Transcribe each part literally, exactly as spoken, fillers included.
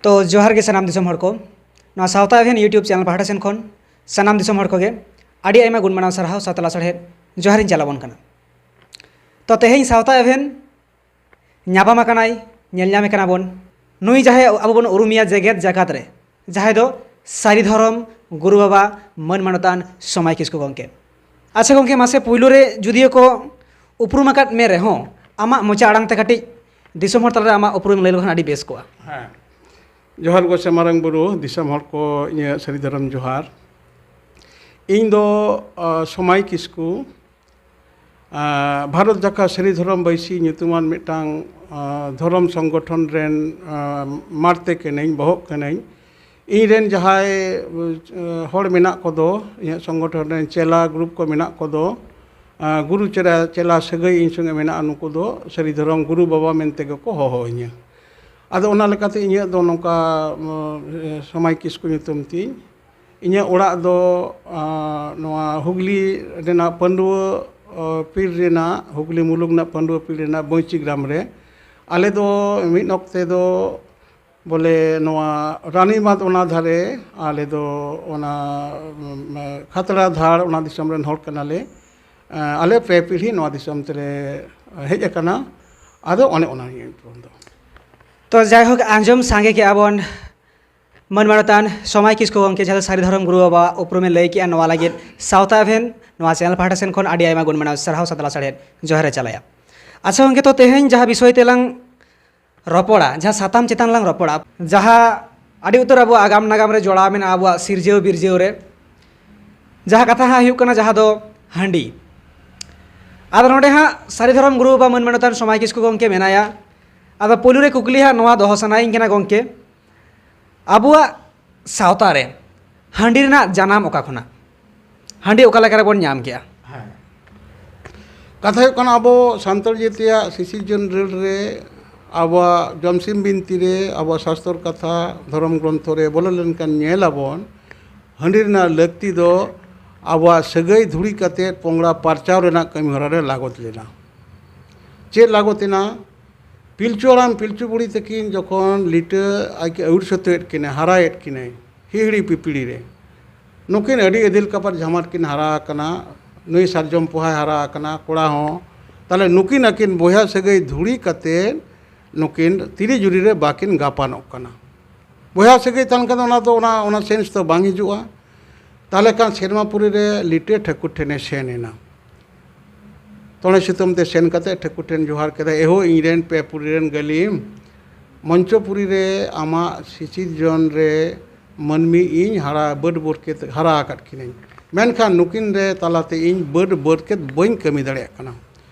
ᱛᱚ ᱡᱚᱦᱟᱨ ᱜᱮ ᱥᱟᱱᱟᱢ ᱫᱤᱥᱚᱢ ᱦᱚᱲ ᱠᱚ᱾ ᱱᱚᱣᱟ ᱥᱟᱶᱛᱟ ᱮᱵᱷᱮᱱ YouTube ᱪᱮᱱᱮᱞ ᱯᱟᱦᱴᱟ ᱥᱮᱱ ᱠᱷᱚᱱ ᱥᱟᱱᱟᱢ ᱫᱤᱥᱚᱢ ᱦᱚᱲ ᱠᱚᱜᱮ ᱟᱹᱰᱤ ᱟᱭᱢᱟ ᱜᱩᱱ ᱢᱟᱱᱟᱣ ᱥᱟᱨᱦᱟᱣ ᱥᱟᱶᱛᱟ ᱞᱟᱥᱟᱲᱦᱮᱫ ᱡᱚᱦᱟᱨᱤᱧ ᱪᱟᱞᱟᱵᱚᱱ ᱠᱟᱱᱟ᱾ ᱛᱚ ᱛᱮᱦᱮᱧ ᱥᱟᱶᱛᱟ ᱮᱵᱷᱮᱱ ᱧᱟᱯᱟᱢ ᱟᱠᱟᱱᱟᱭ, ᱧᱮᱞ ᱧᱟᱢᱮ ᱠᱟᱱᱟ ᱵᱚᱱ, ᱱᱩᱭ ᱡᱟᱦᱟᱸᱭ ᱟᱵᱚ ᱵᱚᱱ ᱩᱨᱩᱢᱮᱭᱟ ᱡᱮᱜᱮᱛ ᱡᱟᱠᱟᱛ ᱨᱮ, ᱡᱟᱦᱟᱸᱭ ᱫᱚ ᱥᱟᱹᱨᱤ ᱫᱷᱚᱨᱚᱢ ᱜᱩᱨᱩ ᱵᱟᱵᱟ ᱢᱟᱹᱱ ᱢᱟᱱᱚᱛᱟᱱ ᱥᱚᱢᱟᱭ ᱠᱤᱥᱠᱩ ᱜᱚᱢᱠᱮ᱾ ᱟᱪᱪᱷᱟ ᱜᱚᱢᱠᱮ, ᱢᱟᱥᱮ ᱯᱩᱭᱞᱩ ᱨᱮ ᱡᱩᱫᱤᱭᱳ ᱠᱚ ᱩᱯᱨᱩᱢ ᱟᱠᱟᱫ ᱢᱮ ᱨᱮᱦᱚᱸ, ᱟᱢᱟᱜ ᱢᱚᱪᱟ ᱟᱲᱟᱝ ᱛᱮ ᱠᱟᱹᱴᱤᱡ ᱫᱤᱥᱚᱢ ᱦᱚᱲ ᱛᱟᱞᱟᱨᱮ ᱟᱢᱟᱜ ᱩᱯᱨᱩᱢ ᱞᱟᱹᱭ ᱞᱮᱠᱷᱟᱱ ᱟᱹᱰᱤ ᱵᱮᱥ ᱠᱚᱜᱼᱟ᱾ ᱦᱮᱸ, ᱡᱚᱦᱟᱨ ᱜᱚᱸᱥᱟᱭ ᱢᱟᱨᱟᱝ ᱵᱩᱨᱩ, ᱫᱤᱥᱚᱢ ᱦᱚᱲ ᱠᱚ ᱤᱧᱟᱹᱜ ᱥᱟᱹᱨᱤ ᱫᱷᱚᱨᱚᱢ ᱡᱚᱦᱟᱨ᱾ ᱤᱧ ᱫᱚ ᱟᱸ, ᱥᱚᱢᱟᱭ ᱠᱤᱥᱠᱩ, ᱟᱸ, ᱵᱷᱟᱨᱚᱛ ᱡᱟᱠᱟᱛ ᱥᱟᱹᱨᱤ ᱫᱷᱚᱨᱚᱢ ᱵᱟᱹᱭᱥᱤ ᱧᱩᱛᱩᱢᱟᱱ ᱢᱤᱫᱴᱟᱝ ᱟᱸ, ᱫᱷᱚᱨᱚᱢ ᱥᱚᱝᱜᱚᱴᱷᱚᱱ ᱨᱮᱱ ᱟᱸ, ᱢᱟᱨᱛᱮ ᱠᱟᱹᱱᱟᱹᱧ, ᱵᱚᱦᱚᱜ ᱠᱟᱹᱱᱟᱹᱧ᱾ ᱤᱧ ᱨᱮᱱ ᱡᱟᱦᱟᱸᱭ ᱟᱸ, ᱦᱚᱲ ᱢᱮᱱᱟᱜ ᱠᱚᱫᱚ, ᱤᱧᱟᱹᱜ ᱥᱚᱝᱜᱚᱴᱷᱚᱱ ᱨᱮᱱ ᱪᱮᱞᱟ ᱜᱨᱩᱯ ᱠᱚ ᱢᱮᱱᱟᱜ ᱠᱚᱫᱚ, ᱟᱸ, ᱜᱩᱨᱩ ᱪᱮᱞᱟ, ᱪᱮᱞᱟ ᱥᱟᱹᱜᱟᱹᱭ ᱤᱧ ᱥᱚᱸᱜᱮ ᱢᱮᱱᱟᱜᱼᱟ, ᱱᱩᱠᱩ ᱫᱚ ᱥᱟᱹᱨᱤ ᱫᱷᱚᱨᱚᱢ ᱜᱩᱨᱩ ᱵᱟᱵᱟ ᱢᱮᱱᱛᱮ ᱜᱮᱠᱚ ᱦᱚᱦᱚ ᱟᱹᱧᱟᱹ᱾ ᱟᱫᱚ ᱚᱱᱟ ᱞᱮᱠᱟᱛᱮ ᱤᱧᱟᱹᱜ ᱫᱚ ᱱᱚᱝᱠᱟ ᱩᱸ, ᱥᱚᱢᱟᱭ ᱠᱤᱥᱠᱩ ᱧᱩᱛᱩᱢ ᱛᱤᱧ᱾ ᱤᱧᱟᱹᱜ ᱚᱲᱟᱜ ᱫᱚ ᱟᱸ, ᱱᱚᱣᱟ ᱦᱩᱜᱽᱞᱤ ᱨᱮᱱᱟᱜ ᱯᱟᱺᱰᱩᱣᱟᱹ ᱟᱸ, ᱯᱤᱲ ᱨᱮᱱᱟᱜ, ᱦᱩᱜᱽᱞᱤ ᱢᱩᱞᱩᱠ ᱨᱮᱱᱟᱜ ᱯᱟᱺᱰᱩᱣᱟᱹ ᱯᱤᱲ ᱨᱮᱱᱟᱜ ᱵᱟᱹᱧᱪᱤ ᱜᱨᱟᱢ ᱨᱮ᱾ ᱟᱞᱮ ᱫᱚ ᱢᱤᱫ ᱚᱠᱛᱮ ᱫᱚ ᱵᱚᱞᱮ ᱱᱚᱣᱟ ᱨᱟᱱᱤ ᱵᱟᱸᱫᱷ ᱚᱱᱟ ᱫᱷᱟᱨᱮ, ᱟᱞᱮ ᱫᱚ ᱚᱱᱟ ᱩᱸ, ᱠᱷᱟᱛᱲᱟ ᱫᱷᱟᱲ ᱚᱱᱟ ᱫᱤᱥᱚᱢ ᱨᱮᱱ ᱦᱚᱲ ᱠᱟᱱᱟᱞᱮ᱾ ᱟᱸ, ᱟᱞᱮ ᱯᱮ ᱯᱤᱲᱦᱤ ᱱᱚᱣᱟ ᱫᱤᱥᱚᱢ ᱛᱮᱞᱮ ᱦᱮᱡ ᱟᱠᱟᱱᱟ᱾ ᱟᱫᱚ ᱚᱱᱮ ᱚᱱᱟ ᱜᱮ ᱫᱚ᱾ ᱛᱚ ᱡᱟᱭᱦᱳᱠ, ᱟᱸᱡᱚᱢ ᱥᱟᱸᱜᱮ ᱠᱮᱜᱼᱟ ᱵᱚᱱ ᱢᱟᱹᱱ ᱢᱟᱱᱚᱛᱟᱱ ᱥᱚᱢᱟᱭ ᱠᱤᱥᱠᱩ ᱜᱚᱢᱠᱮ, ᱡᱟᱦᱟᱸ ᱫᱚ ᱥᱟᱹᱨᱤ ᱫᱷᱚᱨᱚᱢ ᱜᱩᱨᱩ ᱵᱟᱵᱟᱣᱟᱜ ᱩᱯᱨᱩᱢᱮ ᱞᱟᱹᱭ ᱠᱮᱜᱼᱟ, ᱱᱚᱣᱟ ᱞᱟᱹᱜᱤᱫ ᱥᱟᱶᱛᱟ ᱮᱵᱷᱮᱱ ᱱᱚᱣᱟ ᱪᱮᱱᱮᱞ ᱯᱟᱦᱴᱟ ᱥᱮᱱ ᱠᱷᱚᱱ ᱟᱹᱰᱤ ᱟᱭᱢᱟ ᱜᱩᱱ ᱢᱟᱱᱟᱣ ᱥᱟᱨᱦᱟᱣ ᱥᱟᱶᱛᱟ ᱞᱟᱥᱟᱲᱦᱮᱫ ᱡᱚᱦᱟᱨ ᱮ ᱪᱟᱞᱟᱭᱟ᱾ ᱟᱪᱪᱷᱟ ᱜᱚᱢᱠᱮ, ᱛᱚ ᱛᱮᱦᱮᱧ ᱡᱟᱦᱟᱸ ᱵᱤᱥᱚᱭ ᱛᱮᱞᱟᱝ ᱨᱚᱯᱚᱲᱟ, ᱡᱟᱦᱟᱸ ᱥᱟᱛᱟᱢ ᱪᱮᱛᱟᱱ ᱞᱟᱝ ᱨᱚᱯᱚᱲᱟ, ᱡᱟᱦᱟᱸ ᱟᱹᱰᱤ ᱩᱛᱟᱹᱨ ᱟᱵᱚᱣᱟᱜ ᱟᱜᱟᱢ ᱱᱟᱜᱟᱢ ᱨᱮ ᱡᱚᱲᱟᱣ ᱢᱮᱱᱟᱜᱼᱟ, ᱟᱵᱚᱣᱟᱜ ᱥᱤᱨᱡᱟᱹᱣ ᱵᱤᱨᱡᱟᱹᱣ ᱨᱮ, ᱡᱟᱦᱟᱸ ᱠᱟᱛᱷᱟ ᱦᱟᱸᱜ ᱦᱩᱭᱩᱜ ᱠᱟᱱᱟ ᱡᱟᱦᱟᱸ ᱫᱚ ᱦᱟᱺᱰᱤ᱾ ᱟᱫᱚ ᱱᱚᱰᱮ ᱦᱟᱸᱜ ᱥᱟᱹᱨᱤ ᱫᱷᱚᱨᱚᱢ ᱜᱩᱨᱩ ᱵᱟᱵᱟ ᱢᱟᱹᱱ ᱢᱟᱱᱚᱛᱟᱱ ᱥᱚᱢᱟᱭ ᱠᱤᱥᱠᱩ ᱜᱚᱢᱠᱮ ᱢᱮᱱᱟᱭᱟ᱾ ᱟᱫᱚ ᱯᱳᱭᱞᱳ ᱨᱮ ᱠᱩᱠᱞᱤ ᱦᱟᱸᱜ ᱱᱚᱣᱟ ᱫᱚᱦᱚ ᱥᱟᱱᱟᱭᱤᱧ ᱠᱟᱱᱟ ᱜᱚᱢᱠᱮ, ᱟᱵᱚᱣᱟᱜ ᱥᱟᱶᱛᱟ ᱨᱮ ᱦᱟᱺᱰᱤ ᱨᱮᱱᱟᱜ ᱡᱟᱱᱟᱢ ᱚᱠᱟ ᱠᱷᱚᱱᱟᱜ? ᱦᱟᱺᱰᱤ ᱚᱠᱟ ᱞᱮᱠᱟ ᱨᱮᱵᱚᱱ ᱧᱟᱢ ᱠᱮᱜᱼᱟ? ᱦᱮᱸ᱾ ᱠᱟᱛᱷᱟ ᱦᱩᱭᱩᱜ ᱠᱟᱱᱟ, ᱟᱵᱚ ᱥᱟᱱᱛᱟᱲ ᱡᱟᱹᱛᱤᱭᱟᱜ ᱥᱤᱥᱤᱨᱡᱚᱱ ᱨᱟᱹᱲ ᱨᱮ, ᱟᱵᱚᱣᱟᱜ ᱡᱚᱢᱥᱤᱢ ᱵᱤᱱᱛᱤ ᱨᱮ, ᱟᱵᱚᱣᱟᱜ ᱥᱟᱥᱛᱚᱨ ᱠᱟᱛᱷᱟ, ᱫᱷᱚᱨᱚᱢ ᱜᱨᱚᱱᱛᱷᱚ ᱨᱮ ᱵᱚᱞᱚ ᱞᱮᱱᱠᱷᱟᱱ ᱧᱮᱞ ᱟᱵᱚᱱ, ᱦᱟᱺᱰᱤ ᱨᱮᱱᱟᱜ ᱞᱟᱹᱠᱛᱤ ᱫᱚ ᱟᱵᱚᱣᱟᱜ ᱥᱟᱹᱜᱟᱹᱭ ᱫᱷᱩᱲᱤ ᱠᱟᱛᱮ ᱯᱚᱝᱲᱟ ᱯᱟᱨᱪᱟᱣ ᱨᱮᱱᱟᱜ ᱠᱟᱹᱢᱤ ᱦᱚᱨᱟ ᱨᱮ ᱞᱟᱜᱚᱛ ᱞᱮᱱᱟ᱾ ᱪᱮᱫ ᱞᱟᱜᱚᱛ ᱮᱱᱟ? ᱯᱤᱞᱪᱩ ᱦᱟᱲᱟᱢ ᱯᱤᱞᱪᱩ ᱵᱩᱲᱦᱤ ᱛᱟᱹᱠᱤᱱ ᱡᱚᱠᱷᱚᱱ ᱞᱤᱴᱟᱹ ᱟᱡ ᱟᱹᱣᱤᱨ ᱥᱟᱹᱛᱟᱹᱣᱮᱫ ᱠᱤᱱᱟᱹ, ᱦᱟᱨᱟᱭᱮᱫ ᱠᱤᱱᱟᱹᱭ ᱦᱤᱦᱤᱲᱤ ᱯᱤᱯᱤᱲᱤ ᱨᱮ, ᱱᱩᱠᱤᱱ ᱟᱹᱰᱤ ᱟᱹᱫᱤᱞ ᱠᱟᱯᱟᱨ ᱡᱷᱟᱢᱟᱴ ᱠᱤᱱ ᱦᱟᱨᱟ ᱟᱠᱟᱱᱟ᱾ ᱱᱩᱭ ᱥᱟᱨᱡᱚᱢ ᱯᱚᱦᱟᱭ ᱦᱟᱨᱟ ᱟᱠᱟᱱᱟ, ᱠᱚᱲᱟ ᱦᱚᱸ᱾ ᱛᱟᱦᱞᱮ ᱱᱩᱠᱤᱱ ᱟᱹᱠᱤᱱ ᱵᱚᱭᱦᱟ ᱥᱟᱹᱜᱟᱹᱭ ᱫᱷᱩᱲᱤ ᱠᱟᱛᱮ ᱱᱩᱠᱤᱱ ᱛᱤᱨᱤ ᱡᱩᱨᱤ ᱨᱮ ᱵᱟᱹᱠᱤᱱ ᱜᱟᱯᱟᱱᱚᱜ ᱠᱟᱱᱟ᱾ ᱵᱚᱭᱦᱟ ᱥᱟᱹᱜᱟᱹᱭ ᱛᱟᱦᱮᱱ ᱠᱷᱟᱱ ᱫᱚ ᱚᱱᱟ ᱫᱚ, ᱚᱱᱟ, ᱚᱱᱟ ᱥᱮᱱᱥ ᱫᱚ ᱵᱟᱝ ᱦᱤᱡᱩᱜᱼᱟ᱾ ᱛᱟᱦᱞᱮ ᱠᱷᱟᱱ ᱥᱮᱨᱢᱟᱯᱩᱨᱤ ᱨᱮ ᱞᱤᱴᱟᱹ ᱴᱷᱟᱹᱠᱩᱨ ᱴᱷᱮᱱᱮ ᱥᱮᱱ ᱮᱱᱟ᱾ ᱛᱚᱲᱮ ᱥᱩᱛᱟᱹᱢ ᱛᱮ ᱥᱮᱱ ᱠᱟᱛᱮ ᱴᱷᱟᱹᱠᱩᱨ ᱴᱷᱮᱱ ᱡᱚᱦᱟᱨ ᱠᱮᱫᱟ, "ᱮᱦᱳ, ᱤᱧ ᱨᱮᱱ ᱯᱮ ᱯᱩᱨᱤ ᱨᱮᱱ ᱜᱟᱹᱞᱤᱢ, ᱢᱚᱧᱪᱚᱯᱩᱨᱤ ᱨᱮ ᱟᱢᱟᱜ ᱥᱤᱥᱤᱨᱡᱚᱱ ᱨᱮ ᱢᱟᱹᱱᱢᱤ ᱤᱧ ᱦᱟᱨᱟ, ᱵᱟᱹᱰ ᱵᱚᱨᱠᱮᱛ ᱦᱟᱨᱟ ᱟᱠᱟᱫ ᱠᱤᱱᱟᱹᱧ, ᱢᱮᱱᱠᱷᱟᱱ ᱱᱩᱠᱤᱱ ᱨᱮ ᱛᱟᱞᱟᱛᱮ ᱤᱧ ᱵᱟᱹᱰ ᱵᱚᱨᱠᱮᱛ ᱵᱟᱹᱧ ᱠᱟᱹᱢᱤ ᱫᱟᱲᱮᱭᱟᱜ ᱠᱟᱱᱟ᱾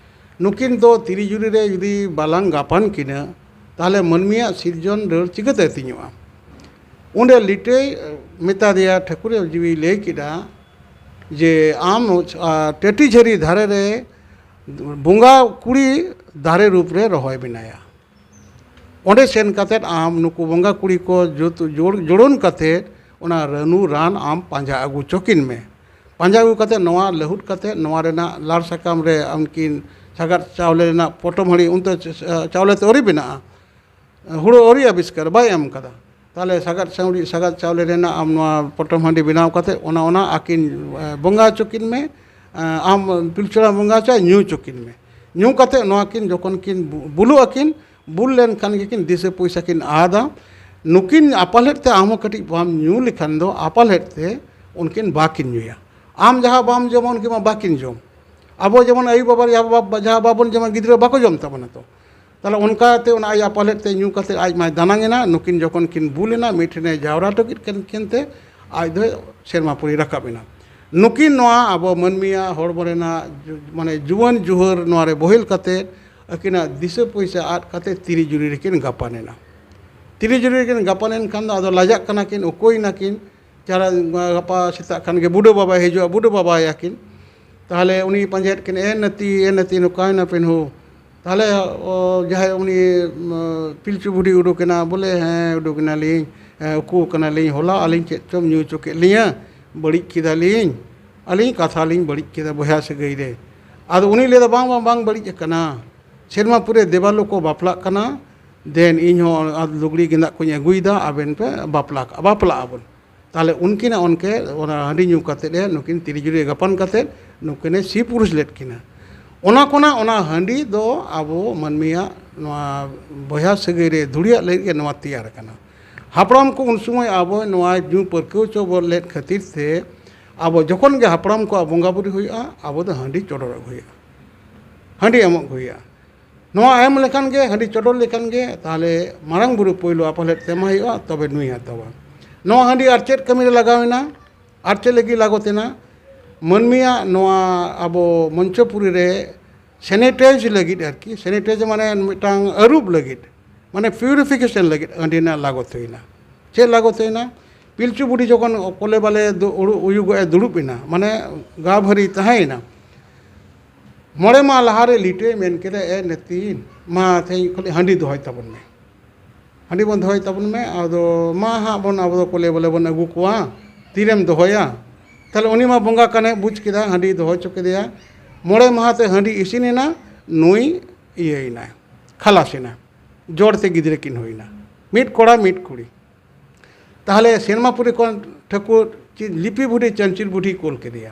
ᱱᱩᱠᱤᱱ ᱫᱚ ᱛᱤᱨᱤ ᱡᱩᱨᱤ ᱨᱮ ᱡᱩᱫᱤ ᱵᱟᱞᱟᱝ ᱜᱟᱯᱟᱱ ᱠᱤᱱᱟ, ᱛᱟᱦᱞᱮ ᱢᱟᱹᱱᱢᱤᱭᱟᱜ ᱥᱤᱨᱡᱚᱱ ᱰᱟᱹᱨ ᱪᱤᱠᱟᱹᱛᱮ ᱛᱤᱧᱚᱜᱼᱟ?" ᱚᱸᱰᱮ ᱞᱤᱴᱟᱹᱭ ᱢᱮᱛᱟ ᱫᱮᱭᱟ, ᱴᱷᱟᱹᱠᱩᱨ ᱡᱤᱣᱤ ᱞᱟᱹᱭ ᱠᱮᱫᱟ ᱡᱮ, "ᱟᱢ, ᱟ, ᱴᱟᱹᱴᱤ ᱡᱷᱟᱹᱨᱤ ᱫᱷᱟᱨᱮ ᱨᱮ ᱵᱚᱸᱜᱟ ᱠᱩᱲᱤ ᱫᱟᱨᱮ ᱨᱩᱯ ᱨᱮ ᱨᱚᱦᱚᱭ ᱢᱮᱱᱟᱭᱟ᱾ ᱚᱸᱰᱮ ᱥᱮᱱ ᱠᱟᱛᱮᱫ ᱟᱢ ᱱᱩᱠᱩ ᱵᱚᱸᱜᱟ ᱠᱩᱲᱤ ᱠᱚ ᱡᱩᱛ ᱡᱳᱲ-, ᱡᱳᱲᱳᱱ ᱠᱟᱛᱮᱫ ᱚᱱᱟ ᱨᱟᱹᱱᱩ ᱨᱟᱱ ᱟᱢ ᱯᱟᱸᱡᱟ ᱟᱹᱜᱩ ᱪᱚ ᱠᱤᱱ ᱢᱮ᱾ ᱯᱟᱸᱡᱟ ᱟᱹᱜᱩ ᱠᱟᱛᱮᱫ ᱱᱚᱣᱟ ᱞᱟᱹᱦᱩᱫ ᱠᱟᱛᱮᱫ ᱱᱚᱣᱟ ᱨᱮᱱᱟᱜ ᱞᱟᱲ ᱥᱟᱠᱟᱢ ᱨᱮ ᱩᱱᱠᱤᱱ ᱥᱟᱜᱟᱫ ᱪᱟᱣᱞᱮ ᱨᱮᱱᱟᱜ ᱯᱚᱴᱚᱢ ᱦᱟᱺᱰᱤ, ᱩᱱᱛᱮ ᱪᱟᱣᱞᱮ ᱛᱮ ᱟᱹᱣᱨᱤ ᱵᱮᱱᱟᱜᱼᱟ, ᱦᱩᱲᱩ ᱟᱹᱣᱨᱤ ᱟᱵᱤᱥᱠᱟᱨ, ᱵᱟᱭ ᱮᱢ ᱠᱟᱫᱟ᱾ ᱛᱟᱦᱞᱮ ᱥᱟᱜᱟᱫ ᱥᱟᱹᱣᱲᱤ, ᱥᱟᱜᱟᱫ ᱪᱟᱣᱞᱮ ᱨᱮᱱᱟᱜ ᱟᱢ ᱱᱚᱣᱟ ᱯᱚᱴᱚᱢ ᱦᱟᱺᱰᱤ ᱵᱮᱱᱟᱣ ᱠᱟᱛᱮᱫ ᱚᱱᱟ, ᱚᱱᱟ ᱟᱹᱠᱤᱱ, ᱮ, ᱵᱚᱸᱜᱟ ᱦᱚᱪᱚ ᱠᱤᱱ ᱢᱮ᱾ ᱮ, ᱟᱢ ᱯᱤᱞᱪᱩ ᱦᱟᱲᱟᱢ ᱵᱚᱸᱜᱟ ᱦᱚᱪᱚ, ᱧᱩ ᱦᱚᱪᱚ ᱠᱤᱱ ᱢᱮ᱾ ᱧᱩ ᱠᱟᱛᱮᱫ ᱱᱚᱣᱟ ᱠᱤᱱ ᱡᱚᱠᱷᱚᱱ ᱠᱤᱱ ᱵᱩ-, ᱵᱩᱞᱩᱜ ᱟᱹᱠᱤᱱ, ᱵᱩᱞ ᱞᱮᱱᱠᱷᱟᱱ ᱜᱮᱠᱤᱱ ᱫᱤᱥᱟᱹ ᱯᱚᱭᱥᱟ ᱠᱤᱱ ᱟᱫᱟ᱾ ᱱᱩᱠᱤᱱ ᱟᱯᱟᱞᱮᱫ ᱛᱮ ᱟᱢ ᱦᱚᱸ ᱠᱟᱹᱴᱤᱡ ᱵᱟᱢ ᱧᱩ ᱞᱮᱠᱷᱟᱱ ᱫᱚ ᱟᱯᱟᱞᱮᱫ ᱛᱮ ᱩᱱᱠᱤᱱ ᱵᱟᱠᱤᱱ ᱧᱩᱭᱟ᱾ ᱟᱢ ᱡᱟᱦᱟᱸ ᱵᱟᱢ ᱡᱚᱢᱟ ᱩᱱᱠᱤᱱ ᱢᱟ ᱵᱟᱠᱤᱱ ᱡᱚᱢ᱾ ᱟᱵᱚ ᱡᱮᱢᱚᱱ ᱟᱭᱳ ᱵᱟᱵᱟ ᱡᱟᱦᱟᱸ ᱵᱟᱵ-, ᱡᱟᱦᱟᱸ ᱵᱟᱵᱚᱱ ᱡᱚᱢᱟ ᱜᱤᱫᱽᱨᱟᱹ ᱵᱟᱠᱚ ᱡᱚᱢ ᱛᱟᱵᱚᱱᱟ ᱛᱚ᱾ ᱛᱟᱦᱞᱮ ᱚᱱᱠᱟᱛᱮ ᱚᱱᱟ ᱟᱡ ᱟᱯᱟᱞᱮᱫ ᱛᱮ ᱧᱩ ᱠᱟᱛᱮ ᱟᱡ ᱢᱟᱭ ᱫᱟᱱᱟᱝ ᱮᱱᱟ, ᱱᱩᱠᱤᱱ ᱡᱚᱠᱷᱚᱱ ᱠᱤᱱ ᱵᱩᱞ ᱮᱱᱟ, ᱢᱤᱫ ᱴᱷᱮᱱᱮ ᱡᱟᱣᱨᱟ ᱦᱚᱴᱚ ᱠᱮᱫ ᱠᱤᱱ, ᱠᱤᱱ ᱛᱮ ᱟᱡ ᱫᱚᱭ ᱥᱮᱨᱢᱟ ᱯᱩᱨᱤ ᱨᱟᱠᱟᱵ ᱮᱱᱟ᱾ ᱱᱩᱠᱤᱱ ᱱᱚᱣᱟ ᱟᱵᱚ ᱢᱟᱹᱱᱢᱤᱭᱟᱜ ᱦᱚᱲᱢᱚ ᱨᱮᱱᱟᱜ ᱡᱩ-, ᱢᱟᱱᱮ ᱡᱩᱣᱟᱹᱱ ᱡᱩᱦᱟᱹᱨ ᱱᱚᱣᱟ ᱨᱮ ᱵᱚᱦᱮᱞ ᱠᱟᱛᱮ ᱟᱹᱠᱤᱱᱟᱜ ᱫᱤᱥᱟᱹ ᱯᱚᱭᱥᱟ ᱟᱫ ᱠᱟᱛᱮ ᱛᱤᱨᱤ ᱡᱩᱨᱤ ᱨᱮᱠᱤᱱ ᱜᱟᱯᱟᱱ ᱮᱱᱟ᱾ ᱛᱤᱨᱤ ᱡᱩᱨᱤ ᱨᱮᱠᱤᱱ ᱜᱟᱯᱟᱱ ᱮᱱ ᱠᱷᱟᱱ ᱫᱚ ᱟᱫᱚ ᱞᱟᱡᱟᱜ ᱠᱟᱱᱟ ᱠᱤᱱ, ᱩᱠᱩᱭᱮᱱᱟ ᱠᱤᱱ᱾ ᱪᱟᱨᱟ, ᱜᱟᱯᱟ ᱥᱮᱛᱟᱜ ᱠᱷᱟᱱ ᱜᱮ ᱵᱩᱰᱷᱟᱹ ᱵᱟᱵᱟᱭ ᱦᱤᱡᱩᱜᱼᱟ, ᱵᱩᱰᱷᱟᱹ ᱵᱟᱵᱟᱭᱟᱠᱤᱱ᱾ ᱛᱟᱦᱞᱮ ᱩᱱᱤ ᱯᱟᱸᱡᱟᱭᱮᱫ ᱠᱤᱱ, "ᱮ ᱱᱟᱹᱛᱤ, ᱮ ᱱᱟᱹᱛᱤ, ᱱᱚᱠᱟᱭ ᱱᱟᱯᱮᱱ ᱦᱳ?" ᱛᱟᱦᱞᱮ, ᱚ, ᱡᱟᱦᱟᱸᱭ ᱩᱱᱤ, ᱩᱢ, ᱯᱤᱞᱪᱩ ᱵᱩᱰᱷᱤ ᱩᱰᱩᱠ ᱮᱱᱟ, ᱵᱚᱞᱮ, "ᱦᱮᱸ, ᱩᱰᱩᱠ ᱮᱱᱟᱞᱤᱧ, ᱦᱮᱸ, ᱩᱠᱩ ᱠᱟᱱᱟᱞᱤᱧ, ᱦᱚᱞᱟ ᱟᱹᱞᱤᱧ ᱪᱮᱫ ᱪᱚᱢ ᱧᱩ ᱦᱚᱪᱚ ᱠᱮᱫ ᱞᱤᱧᱟᱹ, ᱵᱟᱹᱲᱤᱡ ᱠᱮᱫᱟᱞᱤᱧ, ᱟᱹᱞᱤᱧ ᱠᱟᱛᱷᱟ ᱞᱤᱧ ᱵᱟᱹᱲᱤᱡ ᱠᱮᱫᱟ ᱵᱚᱭᱦᱟ ᱥᱟᱹᱜᱟᱹᱭ ᱨᱮ᱾" ᱟᱫᱚ ᱩᱱᱤ ᱞᱟᱹᱭᱫᱟ, "ᱵᱟᱝ, ᱵᱟᱝ, ᱵᱟᱝ ᱵᱟᱹᱲᱤᱡ ᱟᱠᱟᱱᱟ, ᱥᱮᱨᱢᱟ ᱯᱩᱨᱮ ᱫᱮᱵᱟᱞᱳ ᱠᱚ ᱵᱟᱯᱞᱟᱜ ᱠᱟᱱᱟ, ᱫᱮᱱ ᱤᱧ ᱦᱚᱸ ᱞᱩᱜᱽᱲᱤ ᱜᱮᱸᱫᱟᱜ ᱠᱚᱧ ᱟᱹᱜᱩᱭᱮᱫᱟ, ᱟᱵᱮᱱ ᱯᱮ ᱵᱟᱯᱞᱟ ᱠᱟᱜᱼᱟ, ᱵᱟᱯᱞᱟᱜ ᱟᱵᱚᱱ᱾ ᱛᱟᱦᱚᱞᱮ ᱩᱱᱠᱤᱱᱟᱜ ᱚᱱᱠᱮ ᱚᱱᱟ ᱦᱟᱺᱰᱤ ᱧᱩ ᱠᱟᱛᱮᱫ ᱮ ᱱᱩᱠᱤᱱ ᱛᱤᱨᱤ ᱡᱩᱨᱤ ᱜᱟᱯᱟᱱ ᱠᱟᱛᱮᱫ ᱱᱩᱠᱤᱱᱮ ᱥᱤ ᱯᱩᱨᱩᱥ ᱞᱮᱫ ᱠᱤᱱᱟ᱾ ᱚᱱᱟ ᱠᱷᱚᱱᱟᱜ ᱚᱱᱟ ᱦᱟᱺᱰᱤ ᱫᱚ ᱟᱵᱚ ᱢᱟᱹᱱᱢᱤᱭᱟᱜ ᱱᱚᱣᱟ ᱵᱚᱭᱦᱟ ᱥᱟᱹᱜᱟᱹᱭ ᱨᱮ ᱫᱷᱩᱲᱤᱭᱟᱜ ᱞᱟᱹᱜᱤᱫ ᱜᱮ ᱱᱚᱣᱟ ᱛᱮᱭᱟᱨ ᱟᱠᱟᱱᱟ᱾ ᱦᱟᱯᱲᱟᱢ ᱠᱚ ᱩᱱ ᱥᱚᱢᱚᱭ ᱟᱵᱚ ᱱᱚᱣᱟ ᱧᱩ ᱯᱟᱹᱨᱠᱟᱹᱣ ᱦᱚᱪᱚ ᱵᱚᱱ ᱞᱮᱫ ᱠᱷᱟᱹᱛᱤᱨ ᱛᱮ ᱟᱵᱚ ᱡᱚᱠᱷᱚᱱ ᱜᱮ ᱦᱟᱯᱲᱟᱢ ᱠᱚᱣᱟᱜ ᱵᱚᱸᱜᱟ ᱵᱩᱨᱩ ᱦᱩᱭᱩᱜᱼᱟ, ᱟᱵᱚ ᱫᱚ ᱦᱟᱺᱰᱤ ᱪᱚᱰᱚᱨ ᱟᱹᱜᱩ ᱦᱩᱭᱩᱜᱼᱟ, ᱦᱟᱺᱰᱤ ᱮᱢᱚᱜ ᱦᱩᱭᱩᱜᱼᱟ᱾ ᱱᱚᱣᱟ ᱮᱢ ᱞᱮᱠᱷᱟᱱ ᱜᱮ, ᱦᱟᱺᱰᱤ ᱪᱚᱰᱚᱨ ᱞᱮᱠᱷᱟᱱ ᱜᱮ, ᱛᱟᱦᱚᱞᱮ ᱢᱟᱨᱟᱝ ᱵᱩᱨᱩ ᱯᱳᱭᱞᱳ ᱟᱯᱟᱞᱮᱫ ᱛᱮᱢᱟ ᱦᱩᱭᱩᱜᱼᱟ, ᱛᱚᱵᱮ ᱱᱩᱭ ᱦᱟᱛᱟᱣᱟ᱾ ᱱᱚᱣᱟ ᱦᱟᱺᱰᱤ ᱟᱨ ᱪᱮᱫ ᱠᱟᱹᱢᱤ ᱨᱮ ᱞᱟᱜᱟᱣ ᱮᱱᱟ? ᱟᱨ ᱪᱮᱫ ᱞᱟᱹᱜᱤᱫ ᱞᱟᱜᱚᱛ ᱮᱱᱟ? ᱢᱟᱹᱱᱢᱤᱭᱟᱜ ᱱᱚᱣᱟ ᱟᱵᱚ ᱢᱚᱧᱪᱚᱯᱩᱨᱤ ᱨᱮ sanitize ᱞᱟᱹᱜᱤᱫ, ᱟᱨᱠᱤ sanitize ᱢᱟᱱᱮ ᱢᱤᱫᱴᱟᱝ ᱟᱹᱨᱩᱵ ᱞᱟᱹᱜᱤᱫ, ᱢᱟᱱᱮ purification ᱞᱟᱹᱜᱤᱫ ᱦᱟᱺᱰᱤ ᱨᱮᱱᱟᱜ ᱞᱟᱜᱚᱛ ᱦᱩᱭᱱᱟ᱾ ᱪᱮᱫ ᱞᱟᱜᱚᱛ ᱦᱩᱭᱱᱟ? ᱯᱤᱞᱪᱩ ᱵᱩᱰᱷᱤ ᱡᱚᱠᱷᱚᱱ ᱠᱚᱞᱮ ᱵᱟᱞᱮ ᱫᱩ-, ᱩᱲᱩ-, ᱩᱭᱩᱜᱚᱜ ᱮ ᱫᱩᱲᱩᱵ ᱮᱱᱟ, ᱢᱟᱱᱮ ᱜᱟ ᱵᱷᱟᱹᱨᱤ ᱛᱟᱦᱮᱸᱭᱮᱱᱟ, ᱢᱚᱬᱮ ᱢᱟᱦᱟ ᱞᱟᱦᱟᱨᱮ ᱞᱤᱴᱟᱹᱭ ᱢᱮᱱ ᱠᱮᱫᱟ, "ᱮ ᱱᱮᱛᱤᱱ, ᱢᱟ ᱛᱮᱦᱮᱧ ᱠᱷᱚᱱ ᱦᱟᱺᱰᱤ ᱫᱚᱦᱚᱭ ᱛᱟᱵᱚᱱ ᱢᱮ, ᱦᱟᱺᱰᱤ ᱵᱚᱱ ᱫᱚᱦᱚᱭ ᱛᱟᱵᱚᱱ ᱢᱮ, ᱟᱫᱚ ᱢᱟ ᱦᱟᱸᱜ ᱵᱚᱱ ᱟᱵᱚ ᱫᱚ ᱠᱚᱞᱮ ᱵᱟᱞᱮ ᱵᱚᱱ ᱟᱹᱜᱩ ᱠᱚᱣᱟ, ᱛᱤᱨᱮᱢ ᱫᱚᱦᱚᱭᱟ?" ᱛᱟᱦᱞᱮ ᱩᱱᱤ ᱢᱟ ᱵᱚᱸᱜᱟ ᱠᱟᱱᱮ ᱵᱩᱡᱽ ᱠᱮᱫᱟ, ᱦᱟᱺᱰᱤ ᱫᱚᱦᱚ ᱦᱚᱪᱚ ᱠᱮᱫᱮᱭᱟ᱾ ᱢᱚᱬᱮ ᱢᱟᱦᱟ ᱛᱮ ᱦᱟᱺᱰᱤ ᱤᱥᱤᱱ ᱮᱱᱟ, ᱱᱩᱭ ᱤᱭᱟᱹᱭᱮᱱᱟᱭ, ᱠᱷᱟᱞᱟᱥ ᱮᱱᱟ, ᱡᱚᱲ ᱛᱮ ᱜᱤᱫᱽᱨᱟᱹ ᱠᱤᱱ ᱦᱩᱭᱱᱟ, ᱢᱤᱫ ᱠᱚᱲᱟ ᱢᱤᱫ ᱠᱩᱲᱤ᱾ ᱛᱟᱦᱞᱮ ᱥᱮᱨᱢᱟᱯᱩᱨᱤ ᱠᱷᱚᱱ ᱴᱷᱟᱹᱠᱩᱨ ᱪᱮᱫ ᱞᱤᱯᱤ ᱵᱩᱰᱷᱤ ᱪᱟᱹᱧᱪᱤᱞ ᱵᱩᱰᱷᱤ ᱠᱳᱞ ᱠᱮᱫᱮᱭᱟ᱾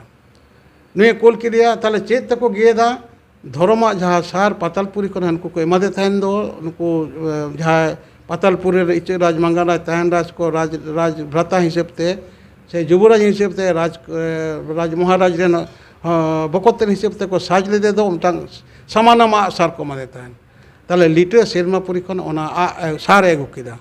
ᱱᱩᱭᱮ ᱠᱳᱞ ᱠᱮᱫᱮᱭᱟ, ᱛᱟᱦᱞᱮ ᱪᱮᱫ ᱛᱮᱠᱚ ᱜᱮᱫᱟ? ᱫᱷᱚᱨᱚᱢᱟᱜ ᱡᱟᱦᱟᱸ ᱥᱟᱨ ᱯᱟᱛᱟᱞᱯᱩᱨᱤ ᱠᱷᱚᱱ ᱦᱟᱱᱠᱩ ᱠᱚ ᱮᱢᱟᱫᱮ ᱛᱟᱦᱮᱱ ᱫᱚ, ᱱᱩᱠᱩ, ᱮ, ᱡᱟᱦᱟᱸᱭ ᱯᱟᱛᱟᱞᱯᱩᱨᱤ ᱨᱮ ᱤᱪᱟᱹᱜ ᱨᱟᱡᱽ ᱢᱟᱸᱜᱟᱲ ᱨᱟᱡᱽ ᱛᱟᱦᱮᱱ ᱨᱟᱡᱽ ᱠᱚ ᱨᱟᱡᱽ, ᱨᱟᱡᱽ ᱵᱷᱨᱟᱛᱟ ᱦᱤᱥᱟᱹᱵ ᱛᱮ ᱥᱮ ᱡᱩᱵᱚᱨᱟᱡᱽ ᱦᱤᱥᱟᱹᱵ ᱛᱮ ᱨᱟᱡᱽ, ᱮ, ᱨᱟᱡᱽ ᱢᱚᱦᱟᱨᱟᱡᱽ ᱨᱮᱱ, ᱦᱚᱸ, ᱵᱚᱠᱚᱛ ᱛᱮᱫ ᱦᱤᱥᱟᱹᱵ ᱛᱮᱠᱚ ᱥᱟᱡᱽ ᱞᱮᱫᱮ ᱫᱚ ᱢᱤᱫᱴᱟᱝ ᱥᱟᱢᱟᱱᱟᱢ ᱟᱜ ᱥᱟᱨ ᱠᱚ ᱮᱢᱟᱫᱮ ᱛᱟᱦᱮᱱ᱾ ᱛᱟᱦᱞᱮ ᱞᱤᱴᱟᱹ ᱥᱮᱨᱢᱟᱯᱩᱨᱤ ᱠᱷᱚᱱ ᱚᱱᱟ ᱟᱜ, ᱮ, ᱥᱟᱨ ᱮ ᱟᱹᱜᱩ ᱠᱮᱫᱟ᱾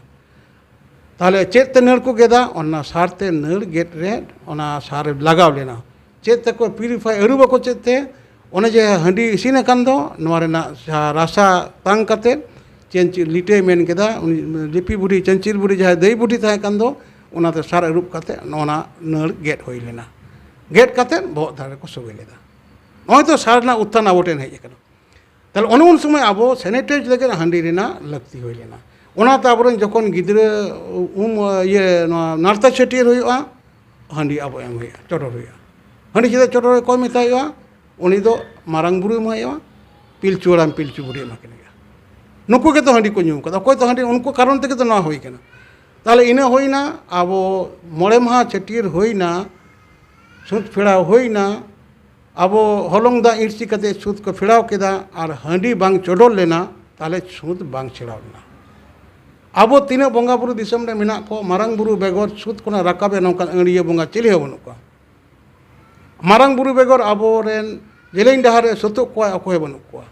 ᱛᱟᱦᱞᱮ ᱪᱮᱫ ᱛᱮ ᱱᱟᱹᱲ ᱠᱚ ᱜᱮᱫᱟ? ᱚᱱᱟ ᱥᱟᱨ ᱛᱮ ᱱᱟᱹᱲ ᱜᱮᱫ ᱨᱮ ᱚᱱᱟ ᱥᱟᱨ ᱞᱟᱜᱟᱣ ᱞᱮᱱᱟ᱾ ᱪᱮᱫ ᱛᱮᱠᱚ purify, ᱟᱹᱨᱩᱵ ᱟᱠᱚ ᱪᱮᱫ ᱛᱮ? ᱚᱱᱮ ᱡᱮ ᱦᱟᱺᱰᱤ ᱤᱥᱤᱱ ᱟᱠᱟᱱ ᱫᱚ, ᱱᱚᱣᱟ ᱨᱮᱱᱟᱜ ᱡᱟᱦᱟᱸ ᱨᱟᱥᱟ ᱛᱟᱝ ᱠᱟᱛᱮ, ᱪᱮᱱᱪᱤ-, ᱞᱤᱴᱟᱹᱭ ᱢᱮᱱ ᱠᱮᱫᱟ, ᱩᱱᱤ ᱞᱤᱯᱤ ᱵᱩᱰᱷᱤ, ᱪᱟᱹᱧᱪᱤᱞ ᱵᱩᱰᱷᱤ, ᱡᱟᱦᱟᱸᱭ ᱫᱟᱹᱭ ᱵᱩᱰᱷᱤ ᱛᱟᱦᱮᱸ ᱠᱟᱱ ᱫᱚ, ᱚᱱᱟᱛᱮ ᱥᱟᱨ ᱟᱹᱨᱩᱵ ᱠᱟᱛᱮ ᱱᱚᱣᱟ ᱱᱟᱹᱲ ᱜᱮᱫ ᱦᱩᱭ ᱞᱮᱱᱟ᱾ ᱜᱮᱫ ᱠᱟᱛᱮ ᱵᱚᱦᱚᱜ ᱫᱷᱟᱨᱮ ᱠᱚ ᱥᱚᱜᱮ ᱞᱮᱫᱟ᱾ ᱱᱚᱜᱼᱚᱭ ᱛᱚ ᱥᱟᱨ ᱨᱮᱱᱟᱜ ᱩᱛᱛᱷᱟᱱ ᱟᱵᱚ ᱴᱷᱮᱱ ᱦᱮᱡ ᱟᱠᱟᱱᱟ᱾ ᱛᱟᱦᱞᱮ ᱚᱱᱮ ᱩᱱ ᱥᱚᱢᱚᱭ ᱟᱵᱚ sanitize ᱞᱟᱹᱜᱤᱫ ᱦᱟᱺᱰᱤ ᱨᱮᱱᱟᱜ ᱞᱟᱹᱠᱛᱤ ᱦᱩᱭ ᱞᱮᱱᱟ᱾ ᱚᱱᱟᱛᱮ ᱟᱵᱚᱨᱮᱱ ᱡᱚᱠᱷᱚᱱ ᱜᱤᱫᱽᱨᱟᱹ ᱩᱢ, ᱤᱭᱟᱹ, ᱱᱚᱣᱟ ᱱᱟᱲᱛᱟ ᱪᱷᱟᱹᱴᱭᱟᱹᱨ ᱦᱩᱭᱩᱜᱼᱟ, ᱦᱟᱺᱰᱤ ᱟᱵᱚ ᱮᱢ ᱦᱩᱭᱩᱜᱼᱟ, ᱪᱚᱰᱚᱨ ᱦᱩᱭᱩᱜᱼᱟ᱾ ᱦᱟᱺᱰᱤ ᱪᱮᱫᱟᱜ ᱪᱚᱰᱚᱨ ᱚᱠᱚᱭ ᱢᱮᱛᱟᱭ ᱦᱩᱭᱩᱜᱼᱟ? ᱩᱱᱤ ᱫᱚ ᱢᱟᱨᱟᱝ ᱵᱩᱨᱩᱭ ᱮᱢᱟᱭᱚᱜᱼᱟ᱾ ᱯᱤᱞᱪᱩ ᱦᱟᱲᱟᱢ ᱯᱤᱞᱪᱩ ᱵᱩᱲᱦᱤ ᱮᱢᱟ ᱠᱤᱱ ᱜᱮᱭᱟ᱾ ᱱᱩᱠᱩ ᱜᱮᱛᱚ ᱦᱟᱺᱰᱤ ᱠᱚ ᱧᱩ ᱠᱟᱫᱟ, ᱚᱠᱚᱭ ᱛᱚ ᱦᱟᱺᱰᱤ, ᱩᱱᱠᱩ ᱠᱟᱨᱚᱱ ᱛᱮᱜᱮ ᱛᱚ ᱱᱚᱣᱟ ᱦᱩᱭ ᱠᱟᱱᱟ᱾ ᱛᱟᱦᱚᱞᱮ ᱤᱱᱟᱹ ᱦᱩᱭᱱᱟ, ᱟᱵᱚ ᱢᱚᱬᱮ ᱢᱟᱦᱟ ᱪᱷᱟᱹᱴᱭᱟᱹᱨ ᱦᱩᱭᱱᱟ, ᱪᱷᱩᱸᱛ ᱯᱷᱮᱲᱟᱣ ᱦᱩᱭᱱᱟ, ᱟᱵᱚ ᱦᱚᱞᱚᱝ ᱫᱟᱜ ᱤᱨᱪᱤ ᱠᱟᱛᱮ ᱪᱷᱩᱸᱛ ᱠᱚ ᱯᱷᱮᱲᱟᱣ ᱠᱮᱫᱟ, ᱟᱨ ᱦᱟᱺᱰᱤ ᱵᱟᱝ ᱪᱚᱰᱚᱨ ᱞᱮᱱᱟ, ᱛᱟᱦᱚᱞᱮ ᱪᱷᱩᱸᱛ ᱵᱟᱝ ᱪᱷᱮᱲᱟᱣ ᱞᱮᱱᱟ᱾ ᱟᱵᱚ ᱛᱤᱱᱟᱹᱜ ᱵᱚᱸᱜᱟ ᱵᱩᱨᱩ ᱫᱤᱥᱚᱢ ᱨᱮ ᱢᱮᱱᱟᱜ ᱠᱚ, ᱢᱟᱨᱟᱝ ᱵᱩᱨᱩ ᱵᱮᱜᱚᱨ ᱪᱷᱩᱸᱛ ᱠᱷᱚᱱᱟᱜ ᱨᱟᱠᱟᱵᱮ ᱱᱚᱝᱠᱟᱱ ᱟᱹᱲᱤᱭᱟᱹ ᱵᱚᱸᱜᱟ ᱪᱤᱞᱤ ᱦᱚᱸ ᱵᱟᱹᱱᱩᱜ ᱠᱚᱣᱟ᱾ ᱢᱟᱨᱟᱝ ᱵᱩᱨᱩ ᱵᱮᱜᱚᱨ ᱟᱵᱚᱨᱮᱱ ᱡᱮᱞᱮᱧ ᱰᱟᱦᱟᱨ ᱨᱮ ᱥᱩᱛᱩᱜ ᱠᱚᱣᱟᱭ ᱚᱠᱚᱭ ᱦᱚᱸ ᱵᱟᱹᱱᱩᱜ ᱠᱚᱣᱟ᱾